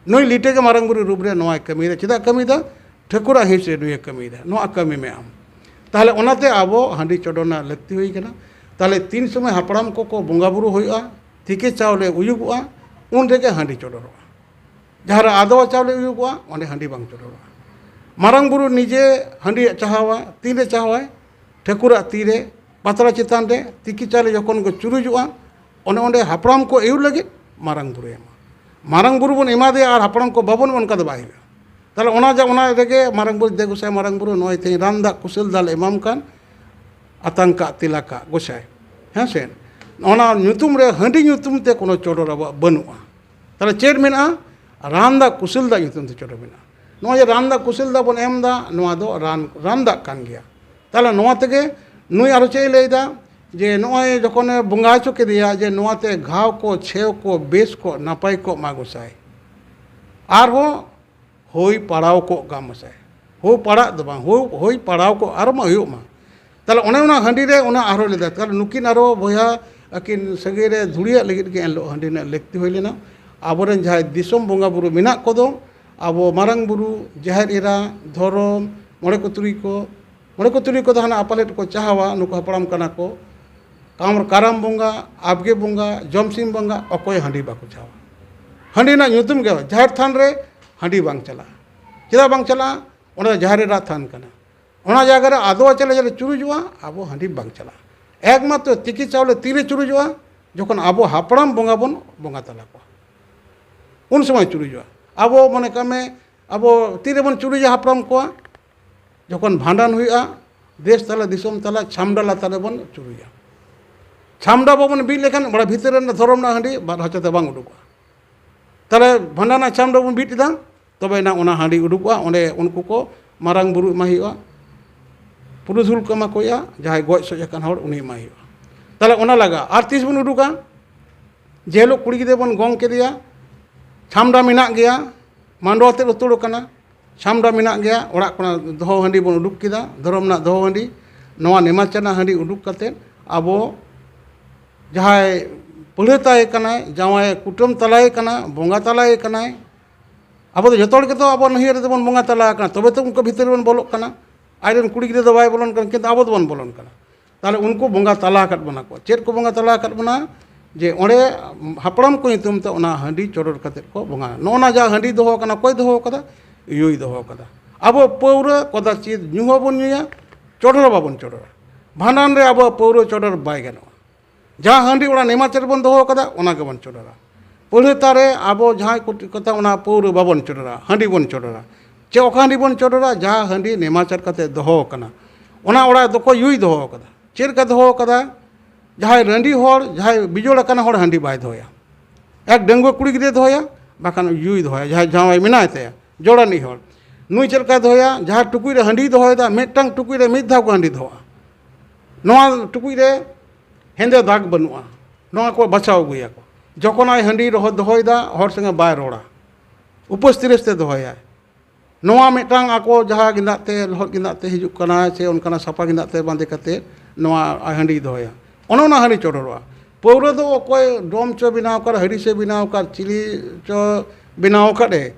ᱱᱩᱭ ᱞᱤᱴᱟᱹ ᱜᱮ ᱢᱟᱨᱟᱝ ᱵᱩᱨᱩ ᱨᱩᱯ ᱨᱮ ᱱᱚᱣᱟᱭ ᱠᱟᱹᱢᱤᱭᱮᱫᱟ᱾ ᱪᱮᱫᱟᱜ ᱠᱟᱹᱢᱤᱭᱮᱫᱟ? ᱴᱷᱟᱹᱠᱩᱨᱟᱜ ᱦᱤᱸᱥ ᱨᱮ ᱱᱩᱭᱮ ᱠᱟᱹᱢᱤᱭᱮᱫᱟ᱾ ᱱᱚᱣᱟ ᱠᱟᱹᱢᱤ ᱢᱮ ᱟᱢ᱾ ᱛᱟᱦᱚᱞᱮ ᱚᱱᱟᱛᱮ ᱟᱵᱚ ᱦᱟᱺᱰᱤ ᱪᱚᱰᱚᱨ ᱨᱮᱱᱟᱜ ᱞᱟᱹᱠᱛᱤ ᱦᱩᱭ ᱠᱟᱱᱟ᱾ ᱛᱟᱦᱚᱞᱮ ᱛᱤᱱ ᱥᱚᱢᱚᱭ ᱦᱟᱯᱲᱟᱢ ᱠᱚᱠᱚ ᱵᱚᱸᱜᱟ ᱵᱩᱨᱩ ᱦᱩᱭᱩᱜᱼᱟ, ᱛᱤᱠᱤ ᱪᱟᱣᱞᱮ ᱩᱭᱩᱜᱚᱜᱼᱟ, ᱩᱱ ᱨᱮᱜᱮ ᱦᱟᱺᱰᱤ ᱪᱚᱰᱚᱨᱚᱜᱼᱟ᱾ ᱡᱟᱦᱟᱸ ᱨᱮ ᱟᱫᱣᱟ ᱪᱟᱣᱞᱮ ᱩᱭᱩᱜᱚᱜᱼᱟ, ᱚᱸᱰᱮ ᱦᱟᱺᱰᱤ ᱵᱟᱝ ᱪᱚᱰᱚᱨᱚᱜᱼᱟ᱾ ᱢᱟᱨᱟᱝ ᱵᱩᱨᱩ ᱱᱤᱡᱮ ᱦᱟᱺᱰᱤ ᱪᱟᱦᱟᱣᱟ, ᱛᱤᱱᱨᱮ ᱪᱟᱦᱟᱣᱟᱭ? ᱴᱷᱟᱹᱠᱩᱨᱟᱜ ᱛᱤᱨᱮ, ᱯᱟᱛᱲᱟ ᱪᱮᱛᱟᱱ ᱨᱮ, ᱛᱤᱠᱤ ᱪᱟᱣᱞᱮ ᱡᱚᱠᱷᱚᱱ ᱠᱚ ᱪᱩᱨᱩᱡᱚᱜᱼᱟ, ᱚᱱᱮ ᱚᱸᱰᱮ ᱦᱟᱯᱲᱟᱢ ᱠᱚ ᱟᱹᱭᱩᱨ ᱞᱟᱹᱜᱤᱫ ᱢᱟᱨᱟᱝ ᱵᱩᱨᱩᱭ ᱮᱢᱟ᱾ ᱢᱟᱨᱟᱝ ᱵᱩᱨᱩ ᱵᱚᱱ ᱮᱢᱟ ᱫᱮᱭᱟ ᱟᱨ ᱦᱟᱯᱲᱟᱢ ᱠᱚ ᱵᱟᱵᱚᱱ ᱮᱢᱟ, ᱚᱱᱠᱟ ᱫᱚ ᱵᱟᱭ ᱦᱩᱭᱩᱜᱼᱟ᱾ ᱛᱟᱦᱚᱞᱮ ᱚᱱᱟ ᱡᱟ-, ᱚᱱᱟ ᱨᱮᱜᱮ ᱢᱟᱨᱟᱝ ᱵᱩᱨᱩ, ᱫᱮ ᱜᱚᱸᱥᱟᱭ ᱢᱟᱨᱟᱝ ᱵᱩᱨᱩ, ᱱᱚᱜᱼᱚᱭ ᱛᱮᱦᱮᱧ ᱨᱟᱱ ᱫᱟᱜ ᱠᱩᱥᱟᱹᱞ ᱫᱟᱜ ᱞᱮ ᱮᱢᱟᱢ ᱠᱟᱱ, ᱟᱛᱟᱝ ᱠᱟᱜ ᱛᱮᱞᱟ ᱠᱟᱜ ᱜᱚᱸᱥᱟᱭ, ᱦᱮᱸ ᱥᱮ? ᱚᱱᱟ ᱧᱩᱛᱩᱢ ᱨᱮ, ᱦᱟᱺᱰᱤ ᱧᱩᱛᱩᱢ ᱛᱮ ᱠᱳᱱᱳ ᱪᱚᱰᱚᱨ ᱟᱵᱚᱣᱟᱜ ᱵᱟᱹᱱᱩᱜᱼᱟ᱾ ᱛᱟᱦᱚᱞᱮ ᱪᱮᱫ ᱢᱮᱱᱟᱜᱼᱟ? ᱨᱟᱱ ᱫᱟᱜ ᱠᱩᱥᱟᱹᱞ ᱫᱟᱜ ᱧᱩᱛᱩᱢ ᱛᱮ ᱪᱚᱰᱚᱨ ᱢᱮᱱᱟᱜᱼᱟ᱾ ᱱᱚᱜᱼᱚᱭ ᱡᱮ ᱨᱟᱱ ᱫᱟᱜ ᱠᱩᱥᱟᱹᱞ ᱫᱟᱜ ᱵᱚᱱ ᱮᱢ ᱮᱫᱟ, ᱱᱚᱣᱟ ᱫᱚ ᱨᱟᱱ, ᱨᱟᱱ ᱫᱟᱜ ᱠᱟᱱ ᱜᱮᱭᱟ᱾ ᱛᱟᱦᱚᱞᱮ ᱱᱚᱣᱟ ᱛᱮᱜᱮ ᱱᱩᱭ ᱟᱨᱚ ᱪᱮᱫ ᱮ ᱞᱟᱹᱭᱫᱟ? ᱡᱮ ᱱᱚᱜᱼᱚᱭ ᱡᱚᱠᱷᱚᱱᱮ ᱵᱚᱸᱜᱟ ᱦᱚᱪᱚ ᱠᱮᱫᱮᱭᱟ, ᱡᱮ ᱱᱚᱣᱟᱛᱮ ᱜᱷᱟᱣ ᱠᱚ, ᱪᱷᱮᱣ ᱠᱚ ᱵᱮᱥ ᱠᱚᱜ, ᱱᱟᱯᱟᱭ ᱠᱚᱜ ᱢᱟ ᱜᱚᱸᱥᱟᱭ, ᱟᱨᱦᱚᱸ ᱦᱩᱭ ᱯᱟᱲᱟᱣ ᱠᱚᱜ ᱜᱟᱢ ᱜᱚᱸᱥᱟᱭ᱾ ᱦᱩᱭ ᱯᱟᱲᱟᱜ ᱫᱚ ᱵᱟᱝ, ᱦᱩᱭ, ᱦᱩᱭ ᱯᱟᱲᱟᱣ ᱠᱚᱜ, ᱟᱨᱚ ᱢᱟ ᱦᱩᱭᱩᱜ ᱢᱟ᱾ ᱛᱟᱦᱚᱞᱮ ᱚᱱᱮ ᱚᱱᱟ ᱦᱟᱺᱰᱤ ᱨᱮ ᱚᱱᱟ ᱟᱨᱦᱚᱸ ᱞᱟᱹᱭᱫᱟ᱾ ᱛᱟᱦᱚᱞᱮ ᱱᱩᱠᱤᱱ ᱟᱨᱚ ᱵᱚᱭᱦᱟ ᱟᱹᱠᱤᱱ ᱥᱟᱹᱜᱟᱹᱭ ᱨᱮ ᱫᱷᱩᱲᱤᱭᱟᱜ ᱞᱟᱹᱜᱤᱫ ᱜᱮ ᱮᱱᱦᱤᱞᱳᱜ ᱦᱟᱺᱰᱤ ᱨᱮᱱᱟᱜ ᱞᱟᱹᱠᱛᱤ ᱦᱩᱭ ᱞᱮᱱᱟ᱾ ᱟᱵᱚᱨᱮᱱ ᱡᱟᱦᱟᱸᱭ ᱫᱤᱥᱚᱢ ᱵᱚᱸᱜᱟ ᱵᱩᱨᱩ ᱢᱮᱱᱟᱜ ᱠᱚᱫᱚ, ᱟᱵᱚ ᱢᱟᱨᱟᱝ ᱵᱩᱨᱩ, ᱡᱟᱦᱮᱨ ᱮᱨᱟ, ᱫᱷᱚᱨᱚᱢ, ᱢᱚᱬᱮ ᱠᱚ ᱛᱩᱨᱩᱭ ᱠᱚ, ᱢᱚᱬᱮ ᱠᱚ ᱛᱩᱨᱩᱭ ᱠᱚᱫᱚ ᱦᱟᱱᱟ ᱟᱯᱟᱞᱮᱫ ᱠᱚ ᱪᱟᱦᱟᱣᱟ, ᱱᱩᱠᱩ ᱦᱟᱯᱲᱟᱢ ᱠᱟᱱᱟ ᱠᱚ᱾ ᱠᱟᱢ-, ᱠᱟᱨᱟᱢ ᱵᱚᱸᱜᱟ, ᱟᱵᱜᱮ ᱵᱚᱸᱜᱟ, ᱡᱚᱢᱥᱤᱢ ᱵᱚᱸᱜᱟ, ᱚᱠᱚᱭ ᱦᱟᱺᱰᱤ ᱵᱟᱠᱚ ᱪᱟᱦᱟᱣᱟ᱾ ᱦᱟᱺᱰᱤ ᱨᱮᱱᱟᱜ ᱧᱩᱛᱩᱢ ᱜᱮ, ᱡᱟᱦᱮᱨ ᱛᱷᱟᱱ ᱨᱮ ᱦᱟᱺᱰᱤ ᱵᱟᱝ ᱪᱟᱞᱟᱜᱼᱟ᱾ ᱪᱮᱫᱟᱜ ᱵᱟᱝ ᱪᱟᱞᱟᱜᱼᱟ? ᱚᱸᱰᱮ ᱫᱚ ᱡᱟᱦᱮᱨ ᱮᱨᱟ ᱛᱷᱟᱱ ᱠᱟᱱᱟ᱾ ᱚᱱᱟ ᱡᱟᱭᱜᱟ ᱨᱮ ᱟᱫᱣᱟ ᱪᱟᱣᱞᱮ ᱡᱟᱦᱟᱸ ᱨᱮ ᱪᱩᱨᱩᱡᱚᱜᱼᱟ, ᱟᱵᱚ ᱦᱟᱺᱰᱤ ᱵᱟᱝ ᱪᱟᱞᱟᱜᱼᱟ᱾ ᱮᱠᱢᱟᱛᱨᱚ ᱛᱤᱠᱤ ᱪᱟᱣᱞᱮ ᱛᱤᱨᱮ ᱪᱩᱨᱩᱡᱚᱜᱼᱟ? ᱡᱚᱠᱷᱚᱱ ᱟᱵᱚ ᱦᱟᱯᱲᱟᱢ ᱵᱚᱸᱜᱟ ᱵᱚᱱ ᱵᱚᱸᱜᱟ ᱛᱟᱞᱟ ᱠᱚᱣᱟ, ᱩᱱ ᱥᱚᱢᱚᱭ ᱪᱩᱨᱩᱡᱚᱜᱼᱟ᱾ ᱟᱵᱚ ᱢᱚᱱᱮ ᱠᱟᱜ ᱢᱮ, ᱟᱵᱚ ᱛᱤᱨᱮᱵᱚᱱ ᱪᱩᱨᱩᱡᱟ ᱦᱟᱯᱲᱟᱢ ᱠᱚᱣᱟ? ᱡᱚᱠᱷᱚᱱ ᱵᱷᱟᱸᱰᱟᱱ ᱦᱩᱭᱩᱜᱼᱟ, ᱫᱮᱥ ᱛᱟᱞᱟ ᱫᱤᱥᱚᱢ ᱛᱟᱞᱟ ᱪᱷᱟᱢᱰᱟ ᱞᱟᱛᱟᱨ ᱨᱮᱵᱚᱱ ᱪᱩᱨᱩᱡᱟ᱾ ᱪᱷᱟᱢᱰᱟ ᱵᱟᱵᱚᱱ ᱵᱤᱫ ᱞᱮᱠᱷᱟᱱ ᱚᱲᱟᱜ ᱵᱷᱤᱛᱤᱨ ᱨᱮᱱᱟᱜ ᱫᱷᱚᱨᱚᱢ ᱨᱮᱱᱟᱜ ᱦᱟᱺᱰᱤ ᱵᱟᱨ ᱦᱚᱪᱟ ᱛᱮ ᱵᱟᱝ ᱩᱰᱩᱠᱚᱜᱼᱟ᱾ ᱛᱟᱦᱚᱞᱮ ᱵᱷᱟᱸᱰᱟᱱ ᱨᱮᱱᱟᱜ ᱪᱷᱟᱢᱰᱟ ᱵᱚᱱ ᱵᱤᱫ ᱮᱫᱟ, ᱛᱚᱵᱮ ᱮᱱᱟᱝ ᱚᱱᱟ ᱦᱟᱺᱰᱤ ᱩᱰᱩᱠᱚᱜᱼᱟ᱾ ᱚᱸᱰᱮ ᱩᱱᱠᱩ ᱠᱚ ᱢᱟᱨᱟᱝ ᱵᱩᱨᱩ ᱮᱢᱟᱭ ᱦᱩᱭᱩᱜᱼᱟ, ᱯᱩᱨᱩᱫᱷᱩᱞ ᱠᱚ ᱮᱢᱟ ᱠᱚ ᱦᱩᱭᱩᱜᱼᱟ, ᱡᱟᱦᱟᱸᱭ ᱜᱚᱡ ᱥᱚᱡ ᱟᱠᱟᱱ ᱦᱚᱲ ᱩᱱᱤ ᱮᱢᱟᱭ ᱦᱩᱭᱩᱜᱼᱟ᱾ ᱛᱟᱦᱚᱞᱮ ᱚᱱᱟ ᱞᱟᱜᱟ᱾ ᱟᱨ ᱛᱤᱥ ᱵᱚᱱ ᱩᱰᱩᱠᱟ? ᱡᱮ ᱦᱤᱞᱳᱜ ᱠᱩᱲᱤ ᱜᱤᱫᱽᱨᱟᱹ ᱵᱚᱱ ᱜᱚᱝ ᱠᱮᱫᱮᱭᱟ, ᱪᱷᱟᱢᱰᱟ ᱢᱮᱱᱟᱜ ᱜᱮᱭᱟ, ᱢᱟᱰᱣᱟ ᱛᱮᱫ ᱩᱛᱟᱹᱨ ᱟᱠᱟᱱᱟ, ᱪᱷᱟᱢᱰᱟ ᱢᱮᱱᱟᱜ ᱜᱮᱭᱟ, ᱚᱲᱟᱜ ᱠᱷᱚᱱᱟᱜ ᱫᱚᱦᱚ ᱦᱟᱺᱰᱤ ᱵᱚᱱ ᱩᱰᱩᱠ ᱠᱮᱫᱟ, ᱫᱷᱚᱨᱚᱢ ᱨᱮᱱᱟᱜ ᱫᱚᱦᱚ ᱦᱟᱺᱰᱤ, ᱱᱚᱣᱟ ᱱᱮᱢᱟᱪᱟᱨ ᱨᱮᱱᱟᱜ ᱦᱟᱺᱰᱤ ᱩᱰᱩᱠ ᱠᱟᱛᱮᱫ ᱟᱵᱚ ᱡᱟᱦᱟᱸᱭ ᱯᱟᱹᱲᱦᱟᱹ ᱛᱟᱭ ᱠᱟᱱᱟᱭ, ᱡᱟᱶᱟᱭ ᱠᱩᱴᱟᱹᱢ ᱛᱟᱞᱟᱭᱮ ᱠᱟᱱᱟ, ᱵᱚᱸᱜᱟ ᱛᱟᱞᱟᱭᱮ ᱠᱟᱱᱟᱭ, ᱟᱵᱚ ᱫᱚ ᱡᱚᱛᱚ ᱦᱚᱲ ᱜᱮᱛᱚ ᱟᱵᱚ ᱱᱟᱹᱦᱭᱟᱹ ᱨᱮᱫᱚ ᱵᱚᱱ ᱵᱚᱸᱜᱟ ᱛᱟᱞᱟ ᱟᱠᱟᱱᱟ, ᱛᱚᱵᱮ ᱛᱚ ᱩᱱᱠᱩ ᱵᱷᱤᱛᱟᱹᱨ ᱨᱮᱵᱚᱱ ᱵᱚᱞᱚᱜ ᱠᱟᱱᱟ᱾ ᱟᱡᱨᱮᱱ ᱠᱩᱲᱤ ᱜᱤᱫᱽᱨᱟᱹ ᱫᱚ ᱵᱟᱭ ᱵᱚᱞᱚᱱ ᱠᱟᱱᱟ, ᱠᱤᱱᱛᱩ ᱟᱵᱚ ᱫᱚᱵᱚᱱ ᱵᱚᱞᱚᱱ ᱠᱟᱱᱟ᱾ ᱛᱟᱦᱚᱞᱮ ᱩᱱᱠᱩ ᱵᱚᱸᱜᱟ ᱛᱟᱞᱟ ᱟᱠᱟᱫ ᱵᱚᱱᱟ ᱠᱚ᱾ ᱪᱮᱫ ᱠᱚ ᱵᱚᱸᱜᱟ ᱛᱟᱞᱟ ᱟᱠᱟᱫ ᱵᱚᱱᱟ? ᱡᱮ ᱚᱸᱰᱮ ᱦᱟᱯᱲᱟᱢ ᱠᱚ ᱧᱩᱛᱩᱢ ᱛᱮ ᱚᱱᱟ ᱦᱟᱺᱰᱤ ᱪᱚᱰᱚᱨ ᱠᱟᱛᱮᱫ ᱠᱚ ᱵᱚᱸᱜᱟ᱾ ᱱᱚᱜᱼᱚ ᱱᱟ ᱡᱟᱦᱟᱸ ᱦᱟᱺᱰᱤ ᱫᱚᱦᱚ ᱟᱠᱟᱱᱟ, ᱚᱠᱚᱭ ᱫᱚᱦᱚ ᱟᱠᱟᱫᱟ? ᱭᱩᱭ ᱫᱚᱦᱚ ᱟᱠᱟᱫᱟ᱾ ᱟᱵᱚ ᱯᱟᱹᱣᱨᱟᱹ ᱠᱚᱫᱟ ᱪᱮᱫ ᱧᱩ ᱦᱚᱸᱵᱚᱱ ᱧᱩᱭᱟ, ᱪᱚᱰᱚᱨ ᱦᱚᱸ ᱵᱟᱵᱚᱱ ᱪᱚᱰᱚᱨᱟ᱾ ᱵᱷᱟᱸᱰᱟᱱ ᱨᱮ ᱟᱵᱚ ᱯᱟᱹᱣᱨᱟᱹ ᱪᱚᱰᱚᱨ ᱵᱟᱭ ᱜᱟᱱᱚᱜᱼᱟ᱾ ᱡᱟᱦᱟᱸ ᱦᱟᱺᱰᱤ ᱚᱲᱟᱜ ᱱᱮᱢᱟᱪᱟᱨ ᱵᱚᱱ ᱫᱚᱦᱚ ᱟᱠᱟᱫᱟ, ᱚᱱᱟ ᱜᱮᱵᱚᱱ ᱪᱚᱰᱚᱨᱟ᱾ ᱯᱟᱹᱲᱦᱟᱹ ᱛᱟᱨᱮ ᱟᱵᱚ ᱡᱟᱦᱟᱸᱭ ᱠᱚ ᱠᱟᱛᱷᱟ, ᱚᱱᱟ ᱯᱟᱹᱣᱨᱟᱹ ᱵᱟᱵᱚᱱ ᱪᱚᱰᱚᱨᱟ, ᱦᱟᱺᱰᱤ ᱵᱚᱱ ᱪᱚᱰᱚᱨᱟ᱾ ᱪᱮ ᱚᱠᱟ ᱦᱟᱺᱰᱤ ᱵᱚᱱ ᱪᱚᱰᱚᱨᱟ? ᱡᱟᱦᱟᱸ ᱦᱟᱺᱰᱤ ᱱᱮᱢᱟᱪᱟᱨ ᱠᱟᱛᱮ ᱫᱚᱦᱚ ᱟᱠᱟᱱᱟ, ᱚᱱᱟ ᱚᱲᱟᱜ ᱫᱚᱠᱚ ᱭᱩᱭ ᱫᱚᱦᱚ ᱟᱠᱟᱫᱟ᱾ ᱪᱮᱫ ᱞᱮᱠᱟ ᱫᱚᱦᱚ ᱟᱠᱟᱫᱟ? ᱡᱟᱦᱟᱸᱭ ᱨᱟᱺᱰᱤ ᱦᱚᱲ, ᱡᱟᱦᱟᱸᱭ ᱵᱤᱡᱳᱲ ᱟᱠᱟᱱ ᱦᱚᱲ ᱦᱟᱺᱰᱤ ᱵᱟᱭ ᱫᱚᱦᱚᱭᱟ᱾ ᱮᱠ ᱰᱟᱺᱜᱩᱣᱟᱹ ᱠᱩᱲᱤ ᱜᱤᱫᱽᱨᱟᱹᱭ ᱫᱚᱦᱚᱭᱟ, ᱵᱟᱠᱷᱟᱱ ᱭᱩᱭ ᱫᱚᱦᱚᱭᱟ, ᱡᱟᱦᱟᱸᱭ ᱡᱟᱶᱟᱭ ᱢᱮᱱᱟᱭ ᱛᱟᱭᱟ, ᱡᱚᱲᱟᱱᱤᱡ ᱦᱚᱲ᱾ ᱱᱩᱭ ᱪᱮᱫ ᱞᱮᱠᱟᱭ ᱫᱚᱦᱚᱭᱟ? ᱡᱟᱦᱟᱸ ᱴᱩᱠᱩᱡ ᱨᱮ ᱦᱟᱺᱰᱤᱭ ᱫᱚᱦᱚᱭᱮᱫᱟ, ᱢᱤᱫᱴᱟᱝ ᱴᱩᱠᱩᱡ ᱨᱮ ᱢᱤᱫ ᱫᱷᱟᱣ ᱠᱚ ᱦᱟᱺᱰᱤ ᱫᱚᱦᱚᱜᱼᱟ᱾ ᱱᱚᱣᱟ ᱴᱩᱠᱩᱡ ᱨᱮ ᱦᱮᱸᱫᱮ ᱫᱟᱜᱽ ᱵᱟᱹᱱᱩᱜᱼᱟ, ᱱᱚᱣᱟ ᱠᱚ ᱵᱟᱪᱷᱟᱣ ᱟᱹᱜᱩᱭᱟᱠᱚ᱾ ᱡᱚᱠᱷᱚᱱ ᱟᱡ ᱦᱟᱺᱰᱤ ᱨᱚᱦᱚ ᱫᱚᱦᱚᱭᱮᱫᱟ, ᱦᱚᱲ ᱥᱚᱸᱜᱮ ᱵᱟᱭ ᱨᱚᱲᱟ, ᱩᱯᱟᱹᱥ ᱛᱤᱨᱮᱥ ᱛᱮ ᱫᱚᱦᱚᱭᱟᱭ᱾ ᱱᱚᱣᱟ ᱢᱤᱫᱴᱟᱝ ᱟᱠᱚ ᱡᱟᱦᱟᱸ ᱜᱮᱸᱫᱟᱜ ᱛᱮ, ᱞᱚᱦᱚᱫ ᱜᱮᱸᱫᱟᱜ ᱛᱮ ᱦᱤᱡᱩᱜ ᱠᱟᱱᱟ, ᱥᱮ ᱚᱱᱠᱟᱱᱟᱜ ᱥᱟᱯᱷᱟ ᱜᱮᱸᱫᱟᱜ ᱛᱮ ᱵᱟᱸᱫᱮ ᱠᱟᱛᱮ ᱱᱚᱣᱟ ᱦᱟᱺᱰᱤᱭ ᱫᱚᱦᱚᱭᱟ, ᱚᱱᱮ ᱚᱱᱟ ᱦᱟᱺᱰᱤ ᱪᱚᱰᱚᱨᱚᱜᱼᱟ᱾ ᱯᱟᱹᱣᱨᱟᱹ ᱫᱚ ᱚᱠᱚᱭ ᱰᱚᱢ ᱪᱚ ᱵᱮᱱᱟᱣ ᱟᱠᱟᱫ, ᱦᱟᱺᱰᱤ ᱪᱚ ᱵᱮᱱᱟᱣ ᱟᱠᱟᱫ, ᱪᱤᱞᱤ ᱪᱚ ᱵᱮᱱᱟᱣ ᱟᱠᱟᱫ ᱮ,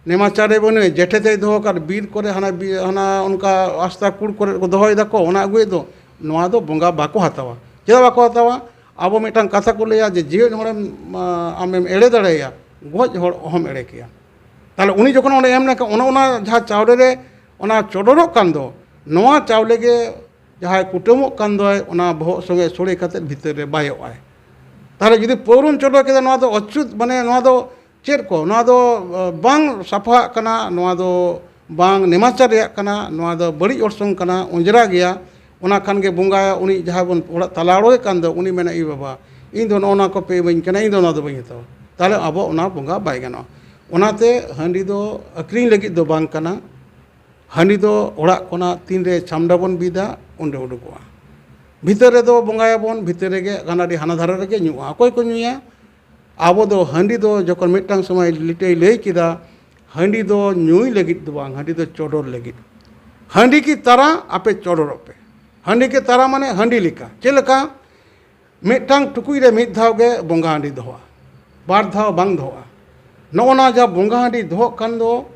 ᱱᱮᱢᱟᱪᱟᱨᱮ ᱵᱟᱹᱱᱩᱭ, ᱡᱮᱴᱷᱮ ᱛᱮᱭ ᱫᱚᱦᱚ ᱟᱠᱟᱫ, ᱵᱤᱨ ᱠᱚᱨᱮ ᱦᱟᱱᱟ ᱵᱤ-, ᱦᱟᱱᱟ ᱚᱱᱠᱟ ᱟᱥᱛᱟ ᱠᱩᱲ ᱠᱚᱨᱮ ᱠᱚ ᱫᱚᱦᱚᱭ ᱫᱟᱠᱚ, ᱚᱱᱟ ᱟᱹᱜᱩᱭᱮᱫ ᱫᱚ, ᱱᱚᱣᱟ ᱫᱚ ᱵᱚᱸᱜᱟ ᱵᱟᱠᱚ ᱦᱟᱛᱟᱣᱟ᱾ ᱪᱮᱫᱟᱜ ᱵᱟᱠᱚ ᱦᱟᱛᱟᱣᱟ? ᱟᱵᱚ ᱢᱤᱫᱴᱟᱝ ᱠᱟᱛᱷᱟ ᱠᱚ ᱞᱟᱹᱭᱟ ᱡᱮ, ᱡᱤᱣᱮᱫ ᱦᱚᱲᱮᱢ, ᱟ, ᱟᱢᱮᱢ ᱮᱲᱮ ᱫᱟᱲᱮᱭᱟᱭᱟ, ᱜᱚᱡ ᱦᱚᱲ ᱚᱦᱚᱢ ᱮᱲᱮ ᱠᱮᱭᱟ᱾ ᱛᱟᱦᱚᱞᱮ ᱩᱱᱤ ᱡᱚᱠᱷᱚᱱ ᱚᱸᱰᱮ ᱮᱢ ᱞᱮᱱᱠᱷᱟᱱ, ᱚᱱᱟ, ᱚᱱᱟ ᱡᱟᱦᱟᱸ ᱪᱟᱣᱞᱮ ᱨᱮ ᱚᱱᱟ ᱪᱚᱰᱚᱨᱚᱜ ᱠᱟᱱ ᱫᱚ, ᱱᱚᱣᱟ ᱪᱟᱣᱞᱮ ᱜᱮ ᱡᱟᱦᱟᱸᱭ ᱠᱩᱴᱟᱹᱢᱚᱜ ᱠᱟᱱ ᱫᱚᱭ, ᱚᱱᱟ ᱵᱚᱦᱚᱜ ᱥᱚᱸᱜᱮ ᱥᱚᱲᱮ ᱠᱟᱛᱮ ᱵᱷᱤᱛᱟᱹᱨ ᱨᱮ ᱵᱟᱭᱚᱜᱼᱟᱭ᱾ ᱛᱟᱦᱚᱞᱮ ᱡᱩᱫᱤ ᱯᱟᱹᱣᱨᱟᱹᱢ ᱪᱚᱰᱚᱨ ᱠᱮᱫᱟ, ᱱᱚᱣᱟ ᱫᱚ ᱚᱪᱩᱛ, ᱢᱟᱱᱮ ᱱᱚᱣᱟ ᱫᱚ ᱪᱮᱫ ᱠᱚ? ᱱᱚᱣᱟ ᱫᱚ, ᱟ, ᱵᱟᱝ ᱥᱟᱯᱷᱟᱜ ᱠᱟᱱᱟ, ᱱᱚᱣᱟ ᱫᱚ ᱵᱟᱝ ᱱᱮᱢᱟᱪᱟᱨ ᱨᱮᱭᱟᱜ ᱠᱟᱱᱟ, ᱱᱚᱣᱟ ᱫᱚ ᱵᱟᱹᱲᱤᱡ ᱚᱨᱥᱚᱝ ᱠᱟᱱᱟ, ᱚᱸᱡᱽᱨᱟ ᱜᱮᱭᱟ᱾ ᱚᱱᱟ ᱠᱷᱟᱱ ᱜᱮ ᱵᱚᱸᱜᱟ, ᱩᱱᱤ ᱡᱟᱦᱟᱸᱭ ᱵᱚᱱ ᱚᱲᱟᱜ ᱛᱟᱞᱟ ᱚᱲᱮ ᱠᱟᱱ ᱫᱚ, ᱩᱱᱤ ᱢᱮᱱᱟ, "ᱮ ᱵᱟᱵᱟ, ᱤᱧ ᱫᱚ ᱱᱚᱜᱼᱚ ᱱᱚᱣᱟ ᱠᱚᱯᱮ ᱤᱢᱟᱹᱧ ᱠᱟᱱᱟ, ᱤᱧ ᱫᱚ ᱱᱚᱣᱟ ᱫᱚ ᱵᱟᱹᱧ ᱦᱟᱛᱟᱣᱟ᱾" ᱛᱟᱦᱚᱞᱮ ᱟᱵᱚ ᱚᱱᱟ ᱵᱚᱸᱜᱟ ᱵᱟᱭ ᱜᱟᱱᱚᱜᱼᱟ᱾ ᱚᱱᱟᱛᱮ ᱦᱟᱺᱰᱤ ᱫᱚ ᱟᱹᱠᱷᱨᱤᱧ ᱞᱟᱹᱜᱤᱫ ᱫᱚ ᱵᱟᱝ ᱠᱟᱱᱟ᱾ ᱦᱟᱺᱰᱤ ᱫᱚ ᱚᱲᱟᱜ ᱠᱷᱚᱱᱟᱜ ᱛᱤᱱᱨᱮ ᱪᱷᱟᱢᱰᱟ ᱵᱚᱱ ᱵᱤᱫᱟ, ᱩᱱᱨᱮ ᱩᱰᱩᱠᱚᱜᱼᱟ᱾ ᱵᱷᱤᱛᱟᱹᱨ ᱨᱮᱫᱚ ᱵᱚᱸᱜᱟᱭᱟᱵᱚᱱ, ᱵᱷᱤᱛᱟᱹᱨ ᱨᱮᱜᱮ ᱦᱟᱱᱟ ᱟᱹᱰᱤ ᱦᱟᱱᱟ ᱫᱷᱟᱨᱮ ᱨᱮᱜᱮ ᱧᱩᱜᱼᱟ᱾ ᱚᱠᱚᱭ ᱠᱚ ᱧᱩᱭᱟ? ᱟᱵᱚ ᱫᱚ ᱦᱟᱺᱰᱤ ᱫᱚ ᱡᱚᱠᱷᱚᱱ ᱢᱤᱫᱴᱟᱝ ᱥᱚᱢᱚᱭ ᱞᱤᱴᱟᱹᱭ ᱞᱟᱹᱭ ᱠᱮᱫᱟ, ᱦᱟᱺᱰᱤ ᱫᱚ ᱧᱩᱭ ᱞᱟᱹᱜᱤᱫ ᱫᱚ ᱵᱟᱝ, ᱦᱟᱺᱰᱤ ᱫᱚ ᱪᱚᱰᱚᱨ ᱞᱟᱹᱜᱤᱫ᱾ ᱦᱟᱺᱰᱤ ᱠᱤ ᱛᱟᱨᱟ? ᱟᱯᱮ ᱪᱚᱰᱚᱨᱚᱜ ᱯᱮ᱾ ᱦᱟᱺᱰᱤ ᱠᱤ ᱛᱟᱨᱟ ᱢᱟᱱᱮ ᱦᱟᱺᱰᱤ ᱞᱮᱠᱟ᱾ ᱪᱮᱫ ᱞᱮᱠᱟ? ᱢᱤᱫᱴᱟᱝ ᱴᱩᱠᱩᱡ ᱨᱮ ᱢᱤᱫ ᱫᱷᱟᱣ ᱜᱮ ᱵᱚᱸᱜᱟ ᱦᱟᱺᱰᱤ ᱫᱚᱦᱚᱜᱼᱟ, ᱵᱟᱨ ᱫᱷᱟᱣ ᱵᱟᱝ ᱫᱚᱦᱚᱜᱼᱟ᱾ ᱱᱚᱜᱼᱚ ᱱᱟ ᱡᱟᱦᱟᱸ ᱵᱚᱸᱜᱟ ᱦᱟᱺᱰᱤ ᱫᱚᱦᱚᱜ ᱠᱟᱱ ᱫᱚ,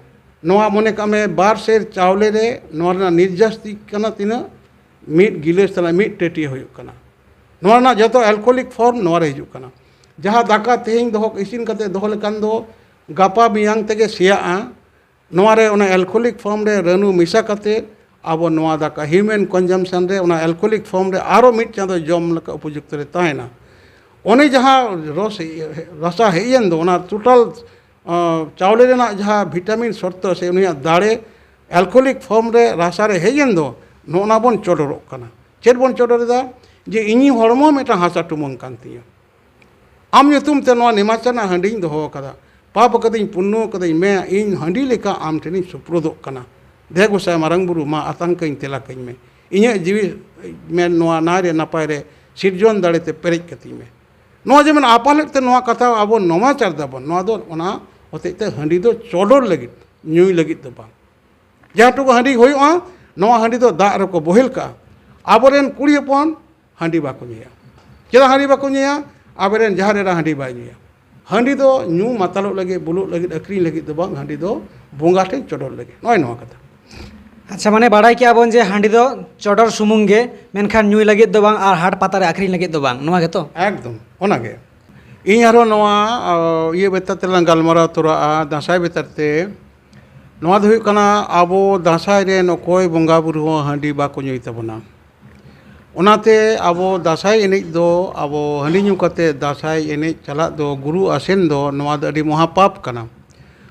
ᱱᱚᱣᱟ ᱢᱚᱱᱮ ᱠᱟᱜ ᱢᱮ ᱵᱟᱨ ᱥᱮᱨ ᱪᱟᱣᱞᱮ ᱨᱮ ᱱᱚᱣᱟ ᱨᱮᱱᱟᱜ ᱱᱤᱨᱡᱟᱥᱛᱤ ᱠᱟᱱᱟ ᱛᱤᱱᱟᱹᱜ? ᱢᱤᱫ ᱜᱤᱞᱟᱹᱥ ᱛᱟᱞᱟ ᱢᱤᱫ ᱴᱟᱹᱴᱤᱭᱟᱹ ᱦᱩᱭᱩᱜ ᱠᱟᱱᱟ᱾ ᱱᱚᱣᱟ ᱨᱮᱱᱟᱜ ᱡᱚᱛᱚ alcoholic form ᱱᱚᱣᱟ ᱨᱮ ᱦᱤᱡᱩᱜ ᱠᱟᱱᱟ᱾ ᱡᱟᱦᱟᱸ ᱫᱟᱠᱟ ᱛᱮᱦᱮᱧ ᱫᱚᱦᱚ, ᱤᱥᱤᱱ ᱠᱟᱛᱮ ᱫᱚᱦᱚ ᱞᱮᱠᱷᱟᱱ ᱫᱚ ᱜᱟᱯᱟ ᱢᱮᱭᱟᱝ ᱛᱮᱜᱮ ᱥᱮᱭᱟᱜᱼᱟ, ᱱᱚᱣᱟ ᱨᱮ ᱚᱱᱟ alcoholic form ᱨᱮ ᱨᱟᱹᱱᱩ ᱢᱮᱥᱟ ᱠᱟᱛᱮ ᱟᱵᱚ ᱱᱚᱣᱟ ᱫᱟᱠᱟ human consumption ᱨᱮ ᱚᱱᱟ alcoholic form ᱨᱮ ᱟᱨᱚ ᱢᱤᱫ ᱪᱟᱸᱫᱚ ᱡᱚᱢ ᱞᱮᱠᱟ ᱩᱯᱚᱡᱩᱠᱛᱚ ᱨᱮ ᱛᱟᱦᱮᱱᱟ᱾ ᱚᱱᱮ ᱡᱟᱦᱟᱸ ᱨᱚᱥ, ᱨᱟᱥᱟ ᱦᱮᱡ ᱮᱱ ᱫᱚ, ᱚᱱᱟ total, ᱟᱸ, ᱪᱟᱣᱞᱮ ᱨᱮᱱᱟᱜ ᱡᱟᱦᱟᱸ vitamin ᱥᱚᱛᱛᱚ ᱥᱮ ᱩᱱᱤᱭᱟᱜ ᱫᱟᱲᱮ alcoholic form ᱨᱮ ᱨᱟᱥᱟ ᱨᱮ ᱦᱮᱡ ᱮᱱ ᱫᱚ, ᱱᱚᱜᱼᱚ ᱱᱟ ᱵᱚᱱ ᱪᱚᱰᱚᱨᱚᱜ ᱠᱟᱱᱟ᱾ ᱪᱮᱫ ᱵᱚᱱ ᱪᱚᱰᱚᱨ ᱮᱫᱟ? ᱡᱮ ᱤᱧᱤᱡ ᱦᱚᱲᱢᱚ ᱢᱤᱫᱴᱟᱝ ᱦᱟᱥᱟ ᱴᱩᱢᱟᱹᱝ ᱠᱟᱱ ᱛᱤᱧᱟᱹ᱾ ᱟᱢ ᱧᱩᱛᱩᱢ ᱛᱮ ᱱᱚᱣᱟ ᱱᱮᱢᱟᱪᱟᱨ ᱨᱮᱱᱟᱜ ᱦᱟᱺᱰᱤᱧ ᱫᱚᱦᱚ ᱟᱠᱟᱫᱟ᱾ ᱯᱟᱯ ᱟᱠᱟᱫᱟᱹᱧ, ᱯᱩᱱᱱᱚ ᱟᱠᱟᱫᱟᱹᱧ, ᱢᱮ ᱤᱧ ᱦᱟᱺᱰᱤ ᱞᱮᱠᱟ ᱟᱢ ᱴᱷᱮᱱᱤᱧ ᱥᱩᱯᱨᱩᱫᱚᱜ ᱠᱟᱱᱟ᱾ ᱫᱮ ᱜᱚᱸᱥᱟᱭ ᱢᱟᱨᱟᱝ ᱵᱩᱨᱩ, ᱢᱟ ᱟᱛᱟᱝ ᱠᱟᱹᱧ, ᱛᱮᱞᱟ ᱠᱟᱹᱧ ᱢᱮ᱾ ᱤᱧᱟᱹᱜ ᱡᱤᱣᱤ ᱢᱮ ᱱᱚᱣᱟ ᱱᱟᱭ ᱨᱮ ᱱᱟᱯᱟᱭ ᱨᱮ ᱥᱤᱨᱡᱚᱱ ᱫᱟᱲᱮ ᱛᱮ ᱯᱮᱨᱮᱡ ᱠᱟᱹᱛᱤᱧ ᱢᱮ᱾ ᱱᱚᱣᱟ ᱡᱮᱢᱚᱱ ᱟᱯᱟᱞᱮᱫ ᱛᱮ ᱱᱚᱣᱟ ᱠᱟᱛᱷᱟ ᱟᱵᱚ ᱱᱚᱢᱟᱪᱟᱨ ᱫᱟᱵᱚᱱ, ᱱᱚᱣᱟ ᱫᱚ ᱚᱱᱟ ᱦᱚᱛᱮᱡ ᱛᱮ ᱦᱟᱺᱰᱤ ᱫᱚ ᱪᱚᱰᱚᱨ ᱞᱟᱹᱜᱤᱫ, ᱧᱩᱭ ᱞᱟᱹᱜᱤᱫ ᱫᱚ ᱵᱟᱝ᱾ ᱡᱟᱦᱟᱸ ᱴᱩᱠᱩ ᱦᱟᱺᱰᱤ ᱦᱩᱭᱩᱜᱼᱟ, ᱱᱚᱣᱟ ᱦᱟᱺᱰᱤ ᱫᱚ ᱫᱟᱜ ᱨᱮᱠᱚ ᱵᱚᱦᱮᱞ ᱠᱟᱜᱼᱟ᱾ ᱟᱵᱚᱨᱮᱱ ᱠᱩᱲᱤ ᱦᱚᱯᱚᱱ ᱦᱟᱺᱰᱤ ᱵᱟᱠᱚ ᱧᱩᱭᱟ᱾ ᱪᱮᱫᱟᱜ ᱦᱟᱺᱰᱤ ᱵᱟᱠᱚ ᱧᱩᱭᱟ? ᱟᱵᱚᱨᱮᱱ ᱡᱟᱦᱮᱨ ᱮᱨᱟ ᱦᱟᱺᱰᱤ ᱵᱟᱭ ᱧᱩᱭᱟ᱾ ᱦᱟᱺᱰᱤ ᱫᱚ ᱧᱩ ᱢᱟᱛᱟᱞᱚᱜ ᱞᱟᱹᱜᱤᱫ, ᱵᱩᱞᱩᱜ ᱞᱟᱹᱜᱤᱫ, ᱟᱹᱠᱷᱨᱤᱧ ᱞᱟᱹᱜᱤᱫ ᱫᱚ ᱵᱟᱝ, ᱦᱟᱺᱰᱤ ᱫᱚ ᱵᱚᱸᱜᱟ ᱴᱷᱮᱱ ᱪᱚᱰᱚᱨ ᱞᱟᱹᱜᱤᱫ᱾ ᱱᱚᱜᱼᱚᱭ ᱱᱚᱣᱟ ᱠᱟᱛᱷᱟ᱾ ᱟᱪᱪᱷᱟ, ᱢᱟᱱᱮ ᱵᱟᱲᱟᱭ ᱠᱮᱜᱼᱟ ᱵᱚᱱ ᱡᱮ ᱦᱟᱺᱰᱤ ᱫᱚ ᱪᱚᱰᱚᱨ ᱥᱩᱢᱩᱝ ᱜᱮ, ᱢᱮᱱᱠᱷᱟᱱ ᱧᱩᱭ ᱞᱟᱹᱜᱤᱫ ᱫᱚ ᱵᱟᱝ ᱟᱨ ᱦᱟᱴ ᱯᱟᱛᱟ ᱨᱮ ᱟᱹᱠᱷᱨᱤᱧ ᱞᱟᱹᱜᱤᱫ ᱫᱚ ᱵᱟᱝ, ᱱᱚᱣᱟ ᱜᱮᱛᱚ? ᱮᱠᱫᱚᱢ, ᱚᱱᱟᱜᱮ᱾ ᱤᱧ ᱟᱨᱦᱚᱸ ᱱᱚᱣᱟ, ᱟ, ᱤᱭᱟᱹ ᱵᱮᱯᱟᱨ ᱛᱮᱞᱟᱝ ᱜᱟᱞᱢᱟᱨᱟᱣ ᱛᱚᱨᱟᱜᱼᱟ, ᱫᱟᱸᱥᱟᱭ ᱵᱮᱯᱟᱨ ᱛᱮ᱾ ᱱᱚᱣᱟ ᱫᱚ ᱦᱩᱭᱩᱜ ᱠᱟᱱᱟ, ᱟᱵᱚ ᱫᱟᱸᱥᱟᱭ ᱨᱮᱱ ᱚᱠᱚᱭ ᱵᱚᱸᱜᱟ ᱵᱩᱨᱩ ᱦᱚᱸ ᱦᱟᱺᱰᱤ ᱵᱟᱠᱚ ᱧᱩᱭ ᱛᱟᱵᱚᱱᱟ᱾ ᱚᱱᱟᱛᱮ ᱟᱵᱚ ᱫᱟᱸᱥᱟᱭ ᱮᱱᱮᱡ ᱫᱚ, ᱟᱵᱚ ᱦᱟᱺᱰᱤ ᱧᱩ ᱠᱟᱛᱮ ᱫᱟᱸᱥᱟᱭ ᱮᱱᱮᱡ ᱪᱟᱞᱟᱜ ᱫᱚ, ᱜᱩᱨᱩ ᱟᱥᱮᱱ ᱫᱚ, ᱱᱚᱣᱟ ᱫᱚ ᱟᱹᱰᱤ ᱢᱚᱦᱟ ᱯᱟᱯ ᱠᱟᱱᱟ᱾